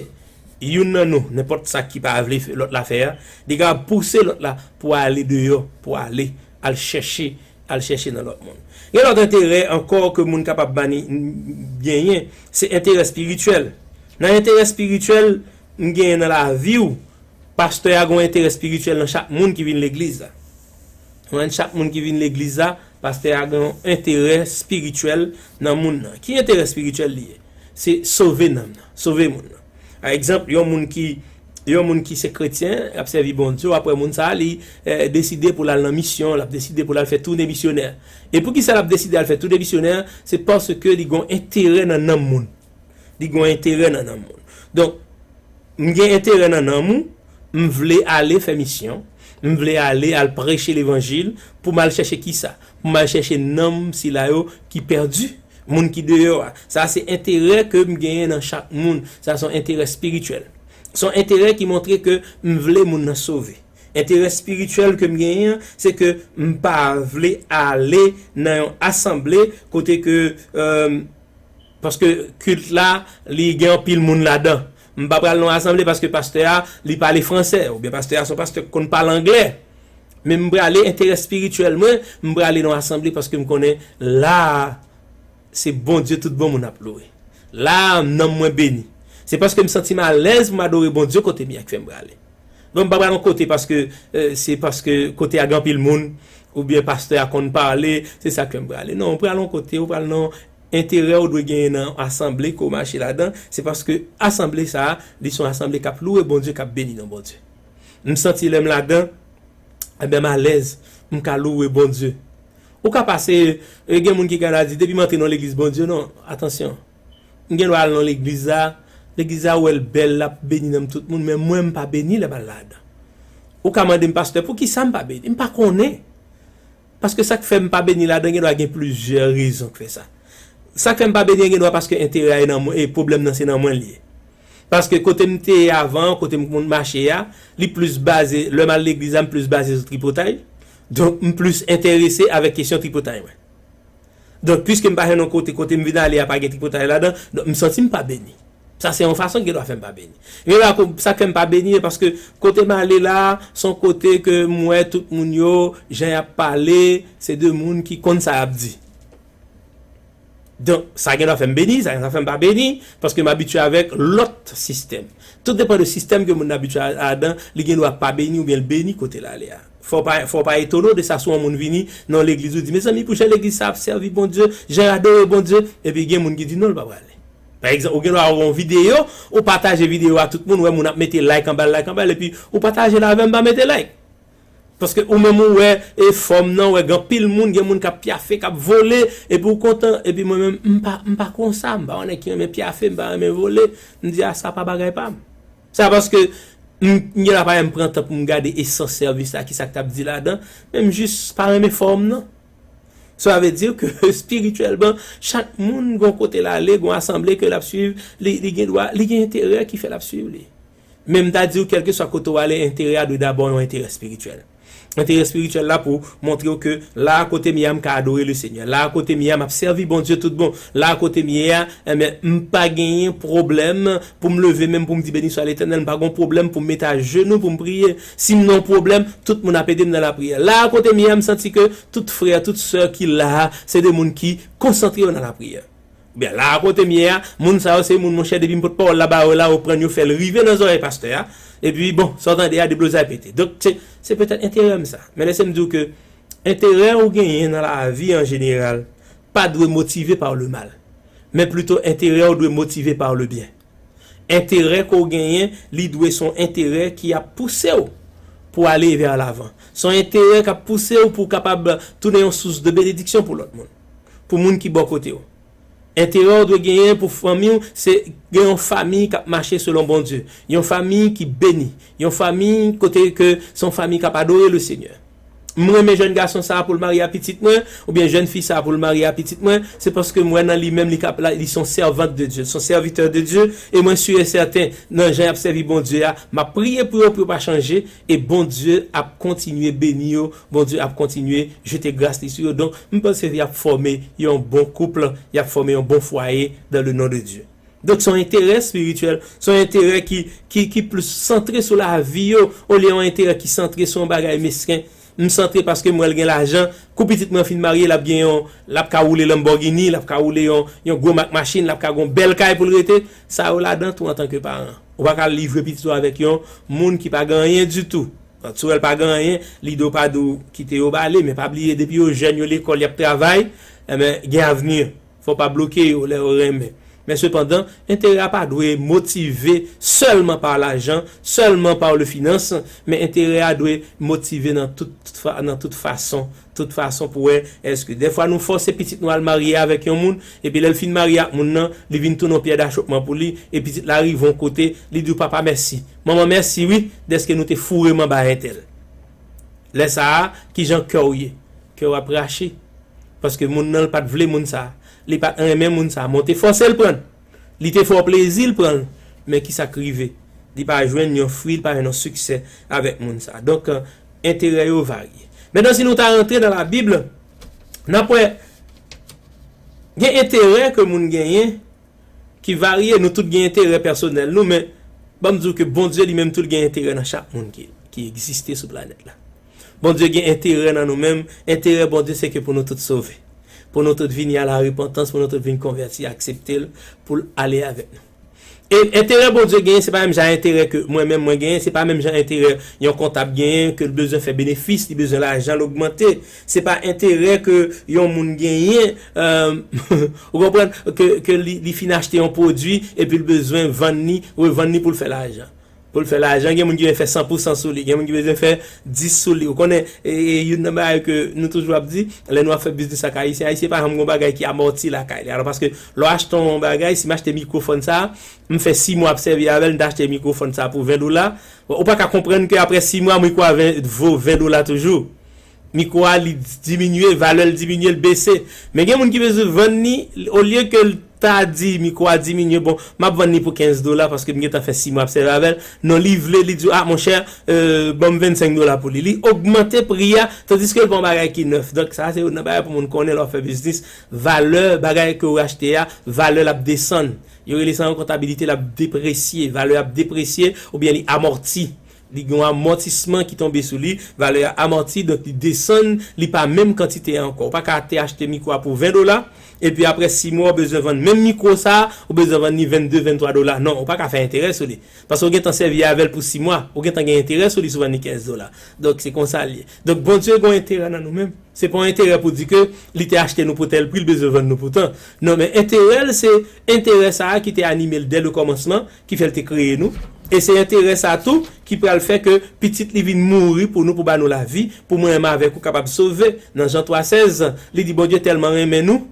youn nan nou, nenpòt sa ki pa vle fè, lòt la fè a, li kapab pouse lòt la pou ale deyò, pou ale, al chèche, al chèche nan lòt moun. Gen lòt enterè ankò ke moun kapab mani-, genyen, se enterè espirityèl. Nan enterè espirityèl m genyen nan lavi w, pastè a gen yon enterè espirityèl nan chak moun ki vin legliz la. Ou konprann? Chak moun ki vin legliz la, pastè a gen yon enterè espirityèl nan moun nan. Ki enterè espirityèl li ye? Se sove nanm nan, sove moun nan. Pa egzanp, yon moun ki, yon moun ki se kretyen, l ap sèvi Bondye, w ap wè moun sa a, li, eh, deside pou l al nan misyon, l ap deside pou l al fè toune misyonè. E poukisa l ap deside al fè toune misyonè? Se paske li gen yon enterè nan nanm moun. Li gen yon enterè nan nanm moun. Donk, m gen enterè nan nanm ou, m vle ale fè misyon, m vle ale al preche levanjil, pou m al chèche kisa? Pou m al chèche nanm sila yo ki pèdi, moun ki deyò a. Sa se enterè ke m genyen nan chak moun. Sa se yon enterè espirityèl. Se yon enterè ki montre ke m vle moun nan sove. Enterè espirityèl ke m genyen an, se ke m pa vle ale nan yon asanble kote ke, euh, paske kilt la, li gen anpil moun ladan. M pa pral nan yon asanble paske pastè a, li pale fransè, oubyen pastè a se yon pastè k konn pale anglè. Men m prale enterè espirityèl mwen, m prale nan yon asanble paske m konnen la a, se Bondye tout bon moun ap louwe. La a, nanm mwen beni. Se paske m santi m alèz pou m adore Bondye kote m ye a k fè m prale. Donk, m pa pral yon kote paske, eh, se paske kote a gen anpil moun, oubyen pastè a konn pale, se sa k fè m prale. Non, ou pral yon kote, ou pral nan enterè ou dwe genyen nan asanble ke w mache ladan, se paske asanble sa a, li se yon asanble k ap louwe Bondye, k ap beni non Bondye. M santi lè m ladan, enben, m alèz, m ka louwe Bondye. Ou ka pase, eh, gen moun ki ka di, depi m antre nan legliz Bondye, non, atansyon. M gen dwa al nan legliz la, legliz la wè l bèl, l ap beni nanm tout moun, men mwen m pa beni lè m al ladan. Ou ka mande m, pastè, poukisa m pa beni? M pa konnen. Paske sa k fè m pa beni ladan, gen dwa gen plizyè rezon k fè sa. Sa k fè m pa beni an, gen dwa paske enterè a e nan mwen, e pwoblèm nan se nan mwen li ye. Paske kote m te ye avan, kote m konn mache a, li plis baze, lè m al legliz la, m plis baze sou tripotay. Donk, m plis enterese avèk kesyon tripotay mwen. Donk, piske m pa jwenn yon kote, kote m vin ale a pa gen tripotay ladan, donk, m santi m pa beni. Sa se yon fason ki gen dwa fè m pa beni. Gen dwa ko-, sa k fè m pa beni, e paske kote m ale la, se yon kote ke m wè tout moun yo, jan y ap pale, se de moun ki konn sa y ap di. Donk, sa gen dwa fè m beni, sa gen dwa fè m pa beni, paske m abitye avèk lòt sistèm. Tout depann de sistèm ke moun nan abitye a-, adan, li gen dwa pa beni oubyen l beni kote l ale a. Fò w pa, fò w pa etone w de sa si yon moun vini nan yon legliz ou di, "Mezanmi, pou jan legliz sa ap sèvi Bondye, jan y adore Bondye," epi gen moun ki di, "Non, l pa prale." Pa egzanp, ou gen dwa wè yon videyo, ou pataje videyo a tout moun, wè moun ap mete like anba l, like anba l, epi ou pataje l avè m, pa mete like. Paske ou menm ou wè e fòm nan, ou wè gen anpil moun, gen moun k ap pyafe, k ap vole, epi ou kontan, epi mwen menm, m pa, m pa konsa, m pa yon nèg ki renmen pyafe, m pa renmen vole, m di, "A, sa pa bagay pa m." Sa paske m, m gen la pa m pran tan pou m gade esans sèvis la, ki sa k t ap di ladan, men m jis pa renmen fòm nan. Sa vle di ke espirityèlman, chak moun gon kote l ale, gon asanble ke l ap swiv, li, li gen dwa, li gen enterè ki fè l ap swiv li. Men m ta di w, kèlkeswa kote w ale, enterè a dwe dabò yon enterè espirityèl. Enterè espirityèl la pou montre w ke la kote m ye a, m ka adore le Senyè. La kote m ye a, m ap sèvi Bondye tout bon. La kote m ye a, enben, m pa genyen pwoblèm pou m leve men m pou m di, "Beni swa Letènèl." M pa gon pwoblèm pou m mete ajenou pou m priye. Si m nan yon pwoblèm, tout moun ap ede m nan lapriyè. La kote m ye a, m santi ke tout frè, tout sè ki la a, se de moun ki konsantre yo nan lapriyè. Oubyen la kote m ye a, moun sa yo se moun, monchè, depi m pot pawòl la ba yo la, yo prann yo fè l rive nan zòrèy pastè a. Epi, bon, sa w tande a, deblozay pete. Donk, se, se petèt enterè m sa. Men lese m di w ke enterè ou genyen nan lavi an jeneral pa dwe motive pa le mal. Men plito enterè ou dwe motive pa le byen. Enterè ke w genyen, li dwe se yon enterè ki ap pouse w pou ale vè lavan. Se yon enterè k ap pouse w pou w kapab tounen yon sous de benediksyon pou lòt moun, pou moun ki bò kote w. Enterè w dwe genyen pou fanmi w, se gen yon fanmi k ap mache selon Bondye, yon fanmi ki beni, yon fanmi kote ke se yon fanmi k ap adore le Senyè. M renmen jèn gason sa a pou l marye a pitit mwen, oubyen jèn fi sa a pou l marye a pitit mwen, se paske m wè nan li menm li kap, li se yon sèvant de Dye, se yon sèvitè de Dye, e mwen si e sèten, nan jan y ap sèvi Bondye a, m ap priye pou yo, pou yo pa chanje, e Bondye ap kontinye beni yo, Bondye ap kontinye jete gras li sou yo. Donk, m panse y ap fòme yon bon koup, y ap fòme yon bon fwaye dans le nom de Dieu. Donk, se yon enterè espirityèl, se yon enterè ki, ki, ki plis santre sou lavi yo, olye yon enterè ki santre sou yon bagay mesken. M santre paske m wè l gen lajan, kou pitit mwen fin marye, l ap gen yon, l ap ka woule Lamborghini, l ap ka woule yon, yon gwo mak machin, l ap ka gen yon bèl kay pou l rete. Sa yo ladan tou antanke paran. Ou pa ka livre pitit ou avèk yon moun ki pa gen anyen ditou. Lòt sou wè l pa gen anyen, lide w pa di w kite yo ba ale, men pa bliye depi yo jèn, yo lekòl, y ap travay, enben, gen avni. Fò w pa bloke yo lè yo renmen. Men sepandan, enterè a pa dwe motive sèlman pa lajan, sèlman pa le finans, men enterè a dwe motive nan tout, tout fa-, nan tout fason, tout fason pou wè èske dèfwa nou fòse pitit nou al marye avèk yon moun, epi lè l fin marye ak moun nan, li vin tounen yon pyè dachopman pou li, e pitit la rive yon kote, li di w, "Papa, mèsi. Manman, mèsi, wi, dèske nou te foure m anba entèl." Lè sa a, kijan kè w ye? Kè w ap rache. Paske moun nan, l pa t vle moun sa a. Li pa t renmen moun sa a, men w te fòse l pran l. Li te fè w plezi, l pran l. Men ki sa k rive? Li pa jwenn yon fwi, li pa jwenn yon siksè avèk moun sa a. Donk, enterè yo varye. Mentnan, si nou ta rantre nan Labib, n ap wè gen enterè ke moun genyen ki varye. Nou tout gen enterè pèsonèl nou, men ban m di w ke Bondye li menm tou, l gen enterè nan chak moun ki, ki egziste sou planèt la. Bondye gen enterè nan nou menm. Enterè Bondye, se ke pou nou tout sove. Pou nou tout vini a la repantans, pou nou tout vin konvèti, aksepte l, pou l ale avèk nou. E enterè Bondye genyen, se pa menm jan enterè ke mwen menm mwen genyen, se pa menm jan enterè yon kontab genyen, ke l bezwen fè benefis, li bezwen lajan, l ogmante. Se pa enterè ke yon moun genyen, euh, ou konprann, ke, ke li, li fin achte yon pwodui, epi l bezwen vann li, revann li pou l fè lajan. Pou l fè lajan, gen moun ki vle fè san pou san sou li, gen moun ki bezwen fè dis sou li. Ou konnen, e, e, youn nan bagay ke nou toujou ap di, lè nou ap fè biznis ak Ayisyen, Ayisyen pa janm gon bagay ki amòti lakay li. Alò, paske lè w achte yon bagay, si m achte mikwofòn sa, m fè sis mwa ap sèvi avè l, m ta achte mikwofòn sa pou ven dola. Bon, ou pa ka konprann ke apre sis mwa, mikwo a ven, vo ven dola toujou. Mikwo a, li diminye, valè l diminye, l bese. Men gen moun ki bezwen vann li, olye ke l ta di mikwo a diminye, bon, m ap vann li pou kenz dola paske m gentan fè sis mwa ap sèvi avè l. Non, li vle, li di, ah, monchè, euh, ban m vennsenk dola pou li. Li ogmante pri a, tandiske l pa yon bagay ki nèf. Donk, sa se youn nan bagay pou moun konnen lè w ap fè biznis. Valè bagay ke w achte a, valè l ap desann. Yo rele sa an kontabilite, l ap depresye. Valè ap depresye oubyen li amòti. Li gen yon amòtisman ki tonbe sou li, valè a amòti, donk li desann, li pa menm kantite a ankò. Ou pa ka te achte mikwo a pou ven dola, epi apre sis mwa, ou bezwen vann menm mikwo sa a, ou bezwen vann li vennde, venntwa dola. Non, ou pa ka fè enterè sou li. Paske ou gentan sèvi avè l pou sis mwa, ou gentan gen enterè sou li si w vann li kenz dola. Donk, se konsa l ye. Donk, Bondye gen yon enterè nan nou menm. Se pa yon enterè pou di ke li te achte nou pou tèl pri, li bezwen vann nou pou tan. Non, men enterè l, se enterè sa a ki te anime l dè le kòmansman, ki fè l te kreye nou. E se enterè sa a tou ki pral fè ke pitit li vin mouri pou nou, pou ba nou lavi, pou mwen menm avèk ou kapab sove. Nan Jan twa sèz, li di, Bondye tèlman renmen nou,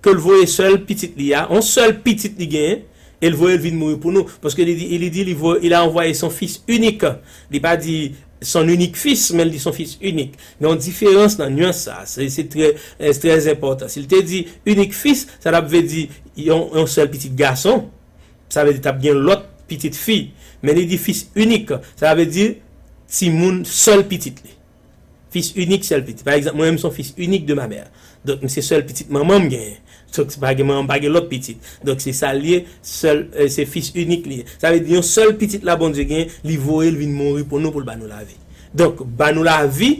ke l voye sèl pitit li a, yon sèl pitit li genyen, e l voye l vin mouri pou nou. Paske li di, li di, li voye, il a envoyé son fils unique. Li pa di son unique fils, men l di son fils unique. Gen yon diferans nan nyans sa. Se, se trè, eh, trè enpòtan. Si l te di unique fils, sa t ap vle di yon, yon sèl pitit gason. Sa vle di t ap gen lòt pitit fi. Men li di fils unique. Sa vle di timoun sèl pitit li. Fils unique, sèl pitit. Pa egzanp, mwen menm, m se yon fils unique de ma mère. Donk, m se sèl pitit manman m genyen. Donk, se pa gen manman, m pa gen lòt pitit. Donk, se sa l ye, sèl, eh, se fils unique li ye. Sa vle di, yon sèl pitit la Bondye genyen, li voye l vin mouri pou nou, pou l ba nou lavi. Donk, ba nou lavi,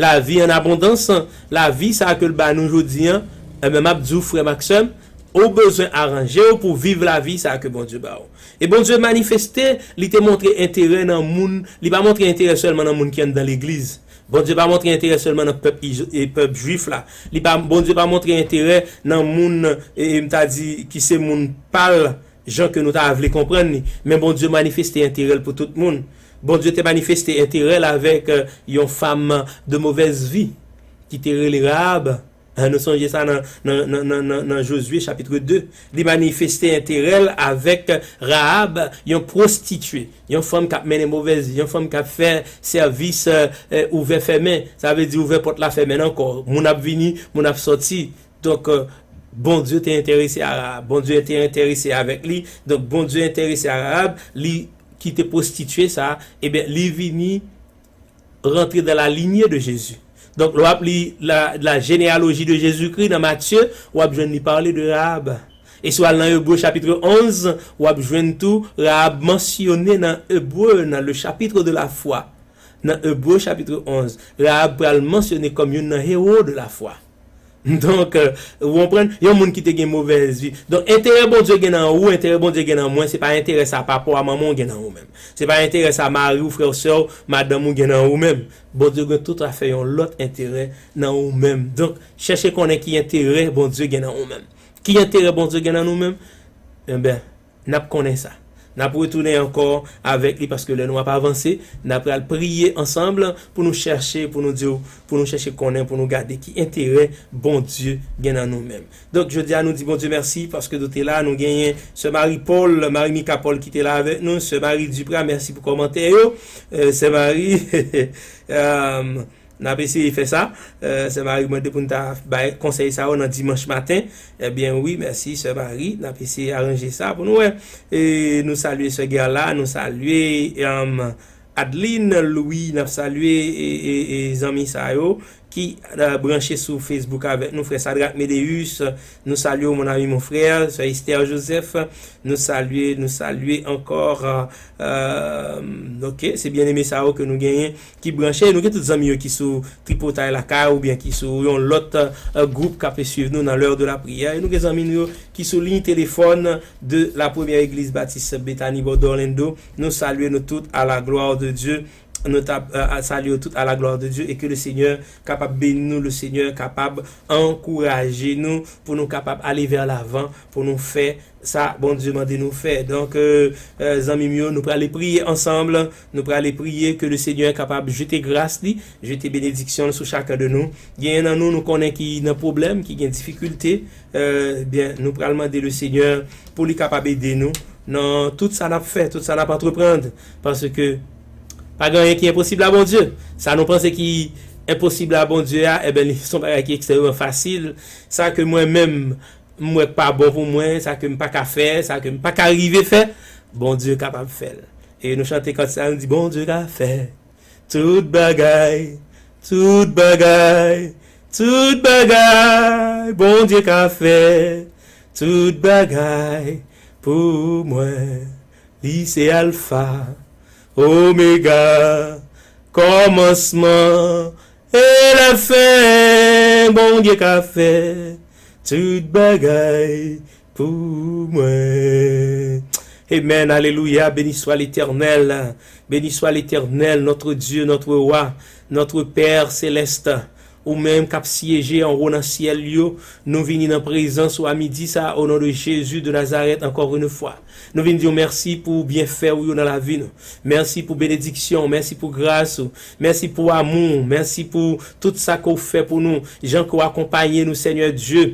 lavi an abondans, lavi sa ke l ba nou jodi an, enben, m ap di w, frè m ak sè m, ou bezwen aranje w pou viv lavi sa ke Bondye ba w. E Bondye manifeste, li te montre enterè nan moun, li pa montre enterè sèlman nan moun ki anndan legliz. Bondye pa montre enterè sèlman nan pèp Izo-, e pèp jwif la. Li pa, Bondye pa montre enterè nan moun, e, e m ta di, ki se moun pa l, jan ke nou ta vle konprann li. Men Bondye manifeste enterè l pou tout moun. Bondye te manifeste enterè l avèk, eh, yon fanm de mauvaise vie ki te rele Rahab. Eh, nou sonje sa nan, nan, nan, nan, nan, nan Jozye chapit de. Li manifeste enterè l avèk Rahab, yon pwostitye, yon fanm k ap mennen movèz vi, yon fanm k ap fè sèvis, eh, eh, ouvè fèmen. Sa vle di ouvè pòt la, fèmen l ankò. Moun ap vini, moun ap sòti. Donk, eh, Bondye te enterese a Rahab. Bondye te enterese avèk li. Donk, Bondye enterese a Rahab, li ki te pwostitye sa, ebyen, li vini rantre dans la lignée de Jésus. Donk, lè w ap li la, la généalogie de Jésus-Christ nan Matye, w ap jwenn li pale de Rahab. E si w al nan Ebre chapit onz, w ap jwenn tou Rahab mansyone nan Ebre, nan le chapitre de la foi. Nan Ebre chapit onz, Rahab pral mansyone kòm youn nan héros de la foi. Donk, euh, ou konprann? Yon moun ki te gen movèz vi. Donk, enterè Bondye gen nan ou, enterè Bondye gen nan mwen, se pa enterè sa papa w a, manman w gen nan ou menm. Se pa enterè sa mari w, frè w, sè w, madanm ou gen nan ou menm. Bondye gen tout afè yon lòt enterè nan ou menm. Donk, chèche konnen ki enterè Bondye gen nan ou menm. Ki enterè Bondye gen nan nou menm? Enben, n ap konnen sa. N ap retounen ankò avèk li, paske lè nou ap avanse, n ap pral priye ansanm pou nou chèche, pou nou di, pou nou chèche konnen, pou nou gade ki enterè Bondye gen nan nou menm. Donk, jodi a, nou di Bondye mèsi paske nou te la, nou genyen Sè Marie Paul, Marie Mica Paul ki te la avèk nou, Sè Marie Duprat, mèsi pou kòmantè yo. Euh, Sè Marie, euh, N ap eseye fè sa. Euh, Sè Marie mande pou n ta bay konsèy sa yo nan dimanch maten. Ebyen wi, mèsi Sè Marie. N ap eseye aranje sa pou nou wè. E nou salye Sè Gerla, nou salye, um, Adeline Louis, n ap salye e, e, e zanmi sa yo ki, euh, branche sou Facebook avèk nou, frè Sadrac Medeus, nou salye w, mon ami, mon frère, Sè Esther Joseph, nou salye, nou salye ankò, euh, ok, se byeneme sa yo ke nou genyen ki branche. Nou gen tout zanmi yo ki sou Tripotay Lakay oubyen ki sou yon lòt, euh, gwoup k ap swiv nou nan L'heure de la prière. E nou gen zanmi nou yo ki sou liy telefòn de la Première Église Baptiste Bethany Bordeaux Orlando. Nou salye nou tout à la gloire de Dieu. Nou t ap, euh, salye yo tout à la gloire de Dieu et que le Seigneur kapab beni nou, le Seigneur kapab ankouraje nou pou nou kapab ale vers l'avant, pou nou fè sa Bondye mande nou fè. Donk, euh, euh, zanmi m yo, nou prale priye ansanm, nou prale priye ke le Seigneur kapab jete gras li, jete benediksyon l sou chakun de nou. Genyen nan nou, nou konnen ki nan pwoblèm, ki gen difikilte, euh, byen, nou pral mande le Seigneur pou li kapab ede nou nan tout sa n ap fè, tout sa n ap antreprann, paske pa gen anyen ki enposib a Bondye. Sa nou panse ki enposib a Bondye a, ebyen, li se yon bagay ki ekstrèmeman fasil. Sa ke mwen menm, m wè k pa bon pou mwen, sa ke m pa ka fè, sa ke m pa ka rive fè, Bondye kapab fè l. E nou chante kant sa, nou di, Bondye ka fè tout bagay, tout bagay, tout bagay, Bondye ka fè tout bagay pou mwen. Li se Alfa, Omega, kòmansman e lafen. Bondye ka fè tout bagay pou mwen. Amen, alelouya, béni soit l'Éternel, béni soit l'Éternel, notre Dieu, notre roi, notre Père céleste. Ou menm k ap syeje anwo nan syèl yo, nou vini nan prezans ou a midi sa a, au nom de Jésus de Nazareth, encore une fois. Nou vin di w mèsi pou byenfè ou yo nan lavi nou. Mèsi pou benediksyon, mèsi pou gras ou, mèsi pou amou, mèsi pou tout sa ke w fè pou nou, jan ke w akonpaye nou, Senyè Dye.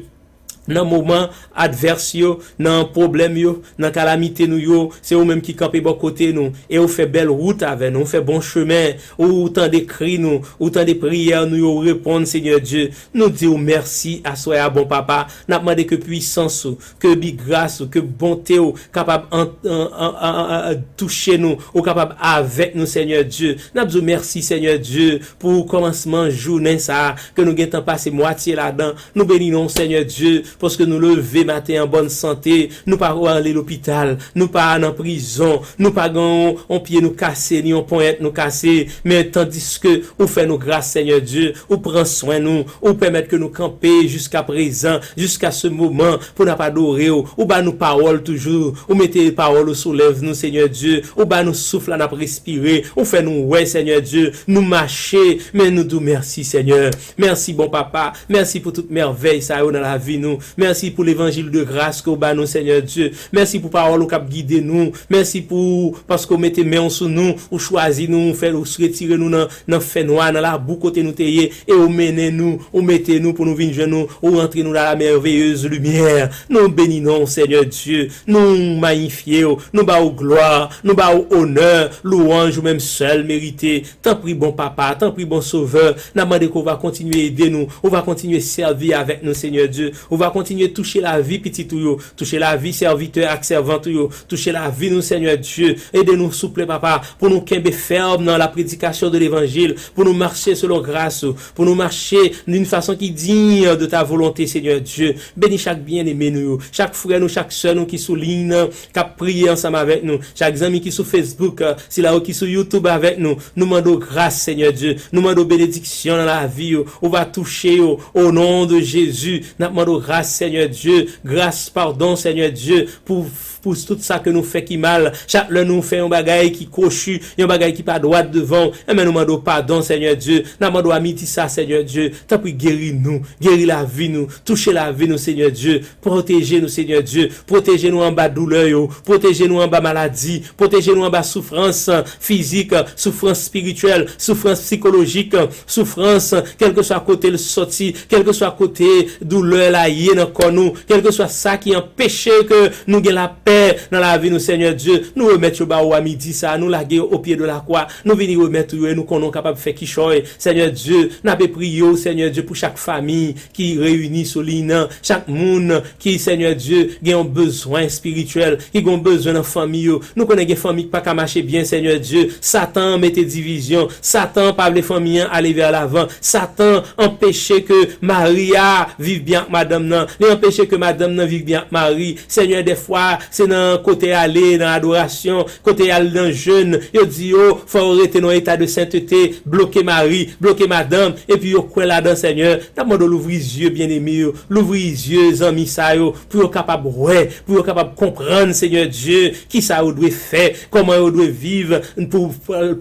Nan moman advès yo, nan pwoblèm yo, nan kalamite nou yo, se ou menm ki kanpe bò kote nou, e ou fè bèl wout avè nou, ou fè bon chemen, ou tande kri nou, ou tande priyè nou yo, ou reponn, Senyè Dye. Nou di w mèsi aswè a, bon Papa. N ap mande ke pwisans ou, ke bi gras ou, ke bonte ou kapab an, an, an, an, an, an, touche nou, ou kapab avèk nou, Senyè Dye. N ap di w mèsi, Senyè Dye, pou kòmansman jounen sa a, ke nou gentan pase mwatye ladan. Nou beni non w, Senyè Dye, paske nou leve maten an bòn sante, nou pa ale lopital, nou pa nan prizon, nou pa gen yon, yon pye nou kase, ni yon ponyèt nou kase, men tandiske ou fè nou gras, Senyè Dye, ou pran swen nou, ou pèmèt ke nou kanpe jiska prezan, jiska se moman pou n ap adore w, ou ba nou pawòl toujou, ou mete pawòl ou sou lèv nou, Senyè Dye, ou ba nou souf la n ap respire, ou fè nou wè, Senyè Dye, nou mache, men nou di w mèsi, Senyè. Mèsi, bon Papa. Mèsi pou tout mèvèy sa yo nan lavi nou. Mèsi pou levanjil de gras ke w ba nou, Senyè Dye. Mèsi pou pawòl ou k ap gide nou. Mèsi pou, paske w mete men w sou nou, ou chwazi nou, ou fè, ou retire nou nan, nan fènwa, nan labou kote nou te ye, e ou mennen nou, ou mete nou pou nou vin jwenn ou, ou rantre nou dans la merveilleuse lumière. Nou beni non w, Senyè Dye. Nou mayifye w. Nou ba w glwa. Nou ba w onè. Lwanj ou menm sèl merite. Tanpri, bon Papa, tanpri, bon Sovè, n ap mande ke w va kontinye ede nou, ou va kontinye sèvi avèk nou, Senyè Dye. Ou va kontinye touche lavi pitit ou yo, touche lavi sèvitè ak sèvant ou yo, touche lavi nou, Senyè Dye. Ede nou, souple, Papa, pou nou kenbe fèm nan la prédication de l'évangile, pou nou mache selon gras ou, pou nou mache d'une façon qui digne de ta volonté, Senyè Dye. Beni chak byeneme nou yo, chak frè nou, chak sè nou ki sou liy nan, k ap priye ansanm avèk nou, chak zanmi ki sou Facebook, sila yo ki sou YouTube avèk nou, nou mande w gras, Senyè Dye. Nou mande w benediksyon nan lavi yo. Ou va touche yo, o non de Jezi. N ap mande w gras, Senyè Dye. Gras, padon, Senyè Dye, pou, pou tout sa ke nou fè ki mal. Chak lè nou fè yon bagay ki kwochi, yon bagay ki pa dwat devan w, enben, nou mande w padon, Senyè Dye. N ap mande w a midi sa, Senyè Dye. Tanpri, geri nou, geri lavi nou, touche lavi nou, Senyè Dye. Pwoteje nou, Senyè Dye. Pwoteje nou anba doulè yo. Pwoteje nou anba maladi. Pwoteje nou anba soufrans fizik, soufrans espirityèl, soufrans sikolojik, soufrans, kèlkeswa kote l sòti, kèlkeswa kote doulè la ye nan kò nou, kèlkeswa sa ki anpeche ke nou gen lapè nan lavi nou, Senyè Dye, nou remèt yo ba ou a midi sa a, nou lage yo o pye de la kwa, nou vini remèt ou yo e nou konnen w kapab fè kichòy. Senyè Dye, n ape priye w, Senyè Dye, pou chak fanmi ki reyini sou liy nan, chak moun ki, Senyè Dye, gen yon bezwen espirityèl, ki gen yon bezwen nan fanmi yo. Nou konnen gen fanmi ki pa ka mache byen, Senyè Dye. Satan mete divizyon. Satan pa vle fanmi an ale vè lavan. Satan anpeche ke mari a viv byen ak madanm nan. Li anpeche ke madanm nan viv byen ak mari. Senyè, dèfwa, se nan kote y ale, nan adorasyon, kote y al nan jèn, yo di yo, fò yo rete nan eta de sentete, bloke mari, bloke madanm, epi yo kwè ladan, Senyè. N ap mande w louvri zye byeneme yo, louvri zye zanmi sa yo, pou yo kapab wè, pou yo kapab konprann, Senyè Dye, kisa yo dwe fè, kòman yo dwe viv pou,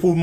pou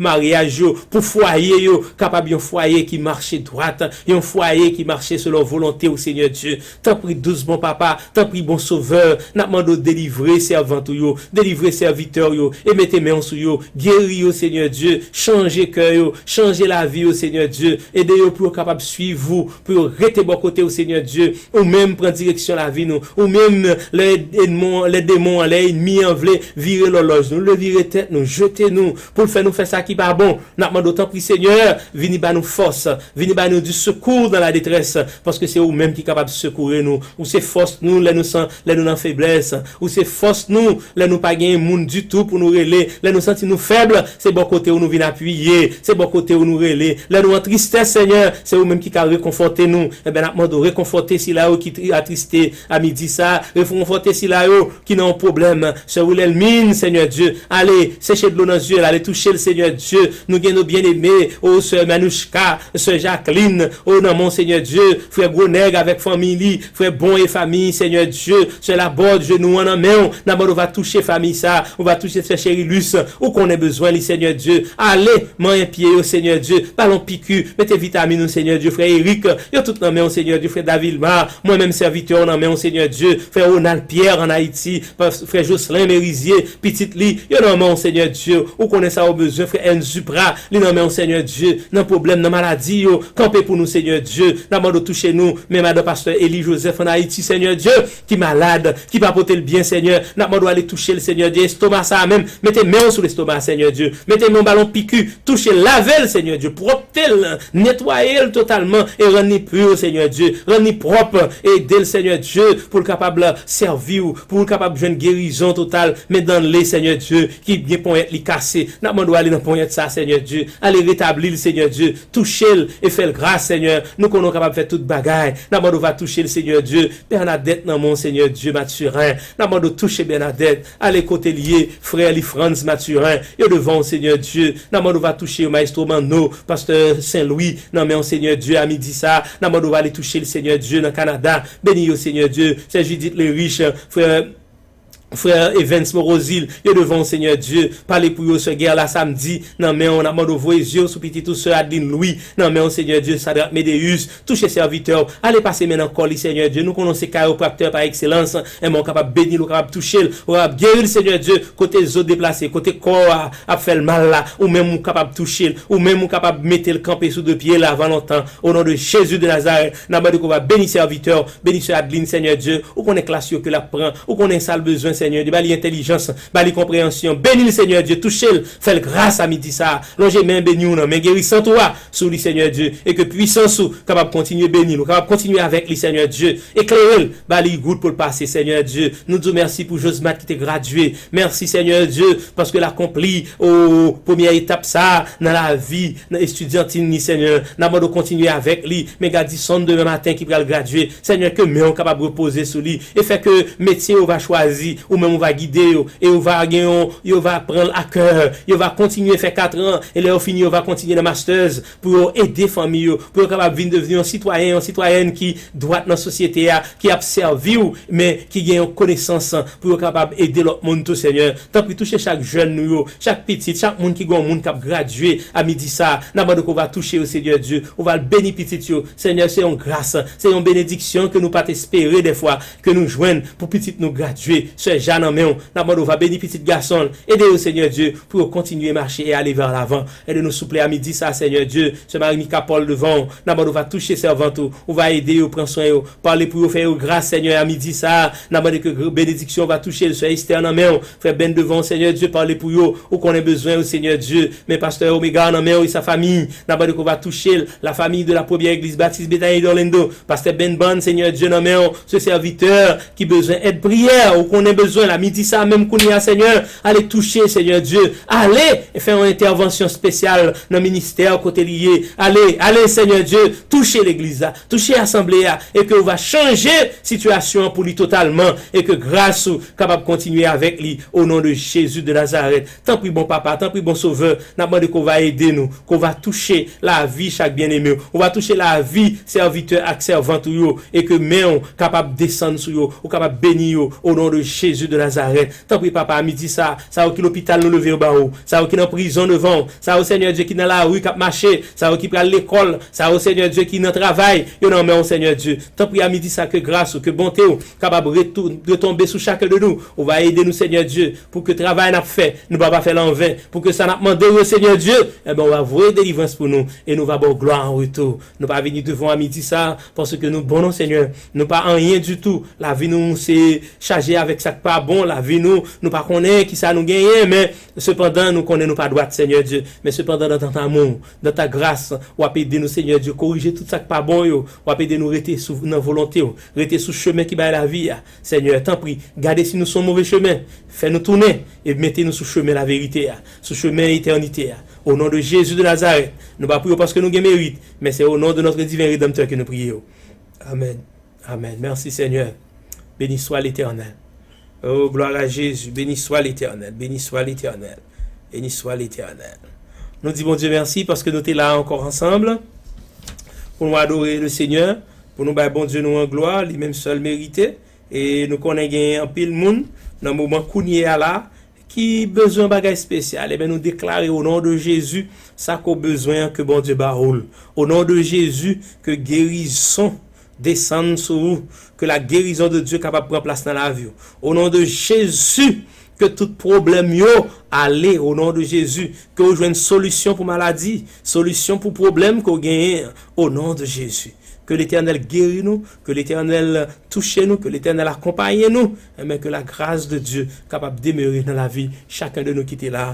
maryaj yo, pou fwaye yo kapab yon fwaye ki mache dwat, yon fwaye ki mache selon volonte w, Senyè Dye. Tanpri, dous bon Papa, tanpri, bon Sovè, n ap mande w delivre sèvant ou yo, delivre sèvitè w yo, e mete men w sou yo, geri yo, Senyè Dye, chanje kè yo, chanje lavi yo, Senyè Dye, ede yo pou yo kapab swiv ou, pou yo rete bò kote w, Senyè Dye, ou menm pran direksyon lavi nou, ou menm lè edmon, lè demon an, lè ènmi an vle vire lòlòj nou, vle vire tèt nou, jete nou, pou l fè nou fè sa ki pa bon, n ap mande w, tanpri, Senyè, vini ba nou fòs, vini ba nou di sekou nan la detrès, paske se ou menm ki kapab sekoure nou. Ou se fòs nou lè nou san, lè nou nan feblès. Ou se fòs nou lè nou pa gen moun ditou pou nou rele. Lè nou santi nou fèb, se bò kote ou nou vin apiye. Se bò kote ou nou rele. Lè nou an tristès, Senyè, se ou menm ki ka rekonfòte nou. Enben, n ap mande w rekonfòte sila yo ki tri-, atriste a midi sa. Rekonfòte sila yo ki nan yon pwoblèm. Sè Wilhelmine, Senyè Dye, ale seche dlo nan zye l, ale touche l, Senyè Dye. Nou gen nou byeneme, o, sè Manouchka, sè Jacqueline, o, nan men w, Senyè Dye. Frè Gwonèg avèk fanmi li, frè Bon e fanmi, Senyè Dye. Sè Labòd, jenou an nan men w, n ap mande w va touche fanmi sa, ou va touche sè Cherilus, ou konnen bezwen li, Senyè Dye. Ale, manyen pye yo, Senyè Dye, ba l yon piki, mete vitamin ou, Senyè Dye, frè Eric, yo tout nan men w, Senyè Dye, frè Davilma, mwen menm sèvitè w nan men w, Senyè Dye, frè Ronald Pierre ann Ayiti, pa-, frè Jocelyn Merizier, pitit li, yo nan men w, Senyè Dye, ou konnen sa yo bezwen, frè Ernst Duprat, li nan men w, Senyè Dye, nan pwoblèm, nan maladi yo, kanpe pou nou, Senyè Dye, n ap mande w touche nou, men madan pastè Eli Joseph ann Ayiti, Senyè Dye, ki malad, ki pa pote l byen, Senyè, n ap mande w ale touche l, Senyè Dye, estoma sa a menm, mete men w sou lestoma, Senyè Dye, mete men w ba l yon piki, touche l, lave l, Senyè Dye, pwòpte l, netwaye l totalman e rann li pi, Senyè Dye. Rann li pwòp, ede l, Senyè Dye, pou l kapab sèvi w, pou l kapab jwenn gerizon total. Men dan l, Senyè Dye, ki gen ponyèt li kase. N ap mande w ale nan ponyèt sa, Senyè Dye. Ale retabli l, Senyè Dye. Touche l e fè l gras, Senyè. Nou konnen w kapab fè tout bagay. N ap mande w va touche l, Senyè Dye. Bènadèt nan men w, Senyè Dye, Mathurin. N ap mande w touche Bènadèt. Ale kote l ye, frè li Frantz Mathurin, yo devan w, Senyè Dye. N ap mande w va touche yo, Maestro Manno, pastè Sen Lwi, nan men w, Senyè Dye, a midi sa. N ap mande w va ale touche l, Senyè Dye, nan Kanada. Beni yo, Senyè Dye. Sè Judith Lerich, frè, frè Evens Morozil, yo devan w, Senyè Dye. Pale pou yo, sè Gerla Samdi, nan men w. N ap mande w voye zye w sou pitit ou, sè Adeline Louis, nan men w, Senyè Dye, Sadrac Médéus, touche sèvitè w. Ale pase men nan kò li, Senyè Dye. Nou konnen w se kayopraktè pa ekselans. Enben, w kapab beni l, w kapab touche l, w kapab geri l, Senyè Dye. Kote zo deplase, kote kò a ap fè l mal la, ou menm ou kapab touche l, ou menm ou kapab mete l kanpe sou de pye l avan lontan. O non de Jezi de Nazarèt, n ap mande ke w va beni sèvitè w, beni sè Adeline, Senyè Dye. Ou konnen klas yo ke l ap pran, ou konnen sa l bezwen, Senyè Dye. Ba li entèlijans, ba li konpreyansyon. Beni l, Senyè Dye. Touche l, fè l gras a midi sa a. Lonje men beni w nan men gerisant ou a sou li, Senyè Dye, e ke pwisans ou kapab kontinye beni l, ou kapab kontinye avèk li, Senyè Dye, eklere l, ba li wout pou l pase, Senyè Dye. Nou di w mèsi pou Josmat ki te gradye. Mèsi, Senyè Dye, paske l akonpli, o, premyè etap sa a nan lavi, nan estidyantin li, Senyè. N ap mande w kontinye avèk li. Men Gadison demen maten ki pral gradye, Senyè, ke men w kapab repoze sou li e fè ke metye yo va chwazi, ou menm ou va gide yo, e yo va gen yon, yo va pran l a kè, yo va kontinye fè katran, e lè yo fini, yo va kontinye nan masters, pou yo ede fanmi yo, pou yo kapab vin devni yon sitwayen, yon sitwayèn ki dwat nan sosyete a, ki ap sèvi w, men ki gen yon konesans pou yo kapab ede lòt moun tou, Senyè. Tanpri, touche chak jèn nou yo, chak pitit, chak moun ki gen yon moun k ap gradye a midi sa a. N ap mande ke w va touche yo, Senyè Dye. Ou va beni pitit yo. Senyè, se yon gras, se yon benediksyon ke nou pa t espere dèfwa ke nou jwenn pou pitit nou gradye. Sè Ja nan men w. N ap mande w va beni pitit gason l. Ede yo, Senyè Dye, pou yo kontinye mache e ale vè lavan. Ede nou souple a midi sa, Senyè Dye. Sè Marimika Paul devan w. N ap mande w va touche sèvant ou. Ou va ede yo, pran swen yo. Pale pou yo, fè yo gras, Senyè, a midi sa. N ap mande ke gr-, benediksyon va touche l. Sè Esther nan men w. Frè Ben devan w, Senyè Dye, pale pou yo. Ou konnen bezwen yo, Senyè Dye. Men pastè Omega nan men w e sa fanmi. N ap mande ke w va touche l. La famille de la Première Église Baptiste Bethany d'Orlando. Pastè Ben Ban, Senyè Dye, nan men w. Se sèvitè ki bezwen èd priyè, ou konnen bezwen l a midi sa menm kounye a, Senyè, ale touche, Senyè Dye, ale fè yon entèvansyon espesyal nan ministè kote li ye, ale, ale, Senyè Dye, touche legliz la, touche asanble a, e ke w va chanje sitiyasyon an pou li totalman, e ke gras ou kapab kontinye avèk li, o non de Jezi de Nazarèt. Tanpri, bon Papa, tanpri, bon Sovè, n ap mande ke w va ede nou, ke w va touche lavi chak byeneme w, ou va touche lavi sèvitè ak sèvant ou yo, e ke men w kapab desann sou yo, ou kapab beni yo, o non de Jezi. Jezi de Nazarèt. Tanpri, papa, a midi sa, sa yo ki lopital nou leve yo ba ou, sa yo ki nan prizon devan ou, sa yo, Senyè Dye, ki nan lari k ap mache, sa yo ki pral lekòl, sa yo, Senyè Dye, ki nan travay, yo nan men w, Senyè Dye. Tanpri, a midi sa, ke gras ou, ke bonte w kapab retou- retonbe sou chaken de nou. Ou va ede nou, Senyè Dye, pou ke travay n ap fè, nou pa pa fè l anven, pou ke sa n ap mande w yo, Senyè Dye, enben, ou va voye delivrans pou nou, e nou va ba w glwa an retou. Nou pa vini devan w a midi sa, paske nou bon non, Senyè. Nou pa anyen ditou. Lavi nou se chaje avèk sa k pa bon. Lavi nou, nou pa konnen kisa nou genyen, men sepandan, nou konnen nou pa dwat, Senyè Dye. Men sepandan, dans ton amour, dans ta grâce, w ap ede nou, Senyè Dye, korije tout sa k pa bon yo. W ap ede nou rete sou, nan volonte w, rete sou chemen ki bay lavi a. Senyè, tanpri, gade si nou sou yon move chemen. Fè nou tounen e mete nou sou chemen laverite a, sou chemen etènite a. O non de Jezi de Nazarèt, nou pa priye w paske nou gen merit, men se o non de notre divin Rédempteur ke nou priye w. Amèn. Amèn. Mèsi, Senyè. Béni soit l'Éternel. Oh, gloire à Jésus. Béni soit l'Éternel. Béni soit l'Éternel. Béni soit l'Éternel. Nou di Bondye mèsi paske nou te la ankò ansanm pou nou adore le Senyè, pou nou bay Bondye nou an glwa, li menm sèl merite. E nou konnen gen anpil moun nan moman kounye a la ki bezwen bagay espesyal. Ebyen, nou deklare o non de Jezi, sa ke w bezwen an, ke Bondye ba ou l. O non de Jezi, ke gerizon desann sou ou, ke la guérison de Dieu kapab pran plas nan lavi w. O non de Jezi, ke tout pwoblèm yo ale, o non de Jezi, ke w jwenn solisyon pou maladi, solisyon pou pwoblèm ke w genyen, o non de Jezi. Ke Letènèl geri nou, ke Letènèl touche nou, ke Letènèl akonpaye nou, enben ke la grâce de Dieu kapab demere nan lavi chaken de nou ki te la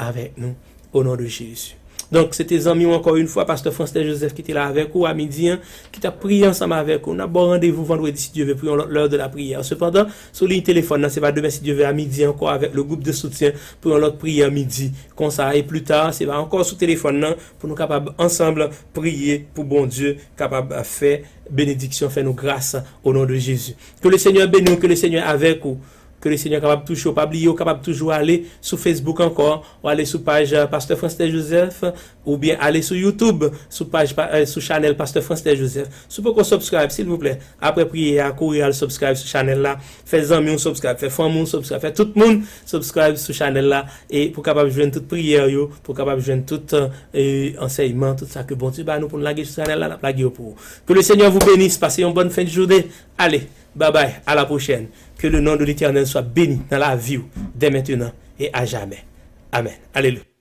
avèk nou, o non de Jezi. Donk, se te zanmi w ankò yon fwa, Pastè Fransley Joseph ki te la avèk ou a midi an, ki t ap priye ansanm avèk ou. N ap ba w randevou vandredi, si Dye ve, pou yon lòt lè de la priyè. Sepandan, sou liy telefòn nan, se va demen, si Dye ve, a midi ankò avèk le groupe de soutien pou yon lòt priyè midi. Konsa, e pli ta, se va ankò sou telefòn nan pou nou kapab ansanm priye pou Bondye kapab fè benediksyon, fè nou gras o non de Jezi. Ke le Senyè beni w, ke le Senyè avèk ou. Ke le Senyè kapab touche w. Pa bliye, w kapab toujou ale sou Facebook ankò, w ale sou paj, euh, Pastè Fransley Joseph, oubyen ale sou YouTube, sou paj pa, euh, sou chanèl Pastè Fransley Joseph. Si w poko subscribe, silvouplè, apre priyè a, kouri al subscribe sou chanèl la. Fè zanmi w subscribe, fè fanmi w subscribe, fè tout moun subscribe sou chanèl la, e pou kapab jwenn tout priyè yo, pou kapab jwenn tout, euh, ansèyman, tout sa ke Bondye ba nou pou n lage sou chanèl la, n ap lage yo pou ou. Que le Seigneur vous bénisse, passez une bonne fin de journée. Allez, bye bye, à la prochaine. Que le nom de l'Éternel soit béni dans la vie dès maintenant et à jamais. Amen. Alléluia.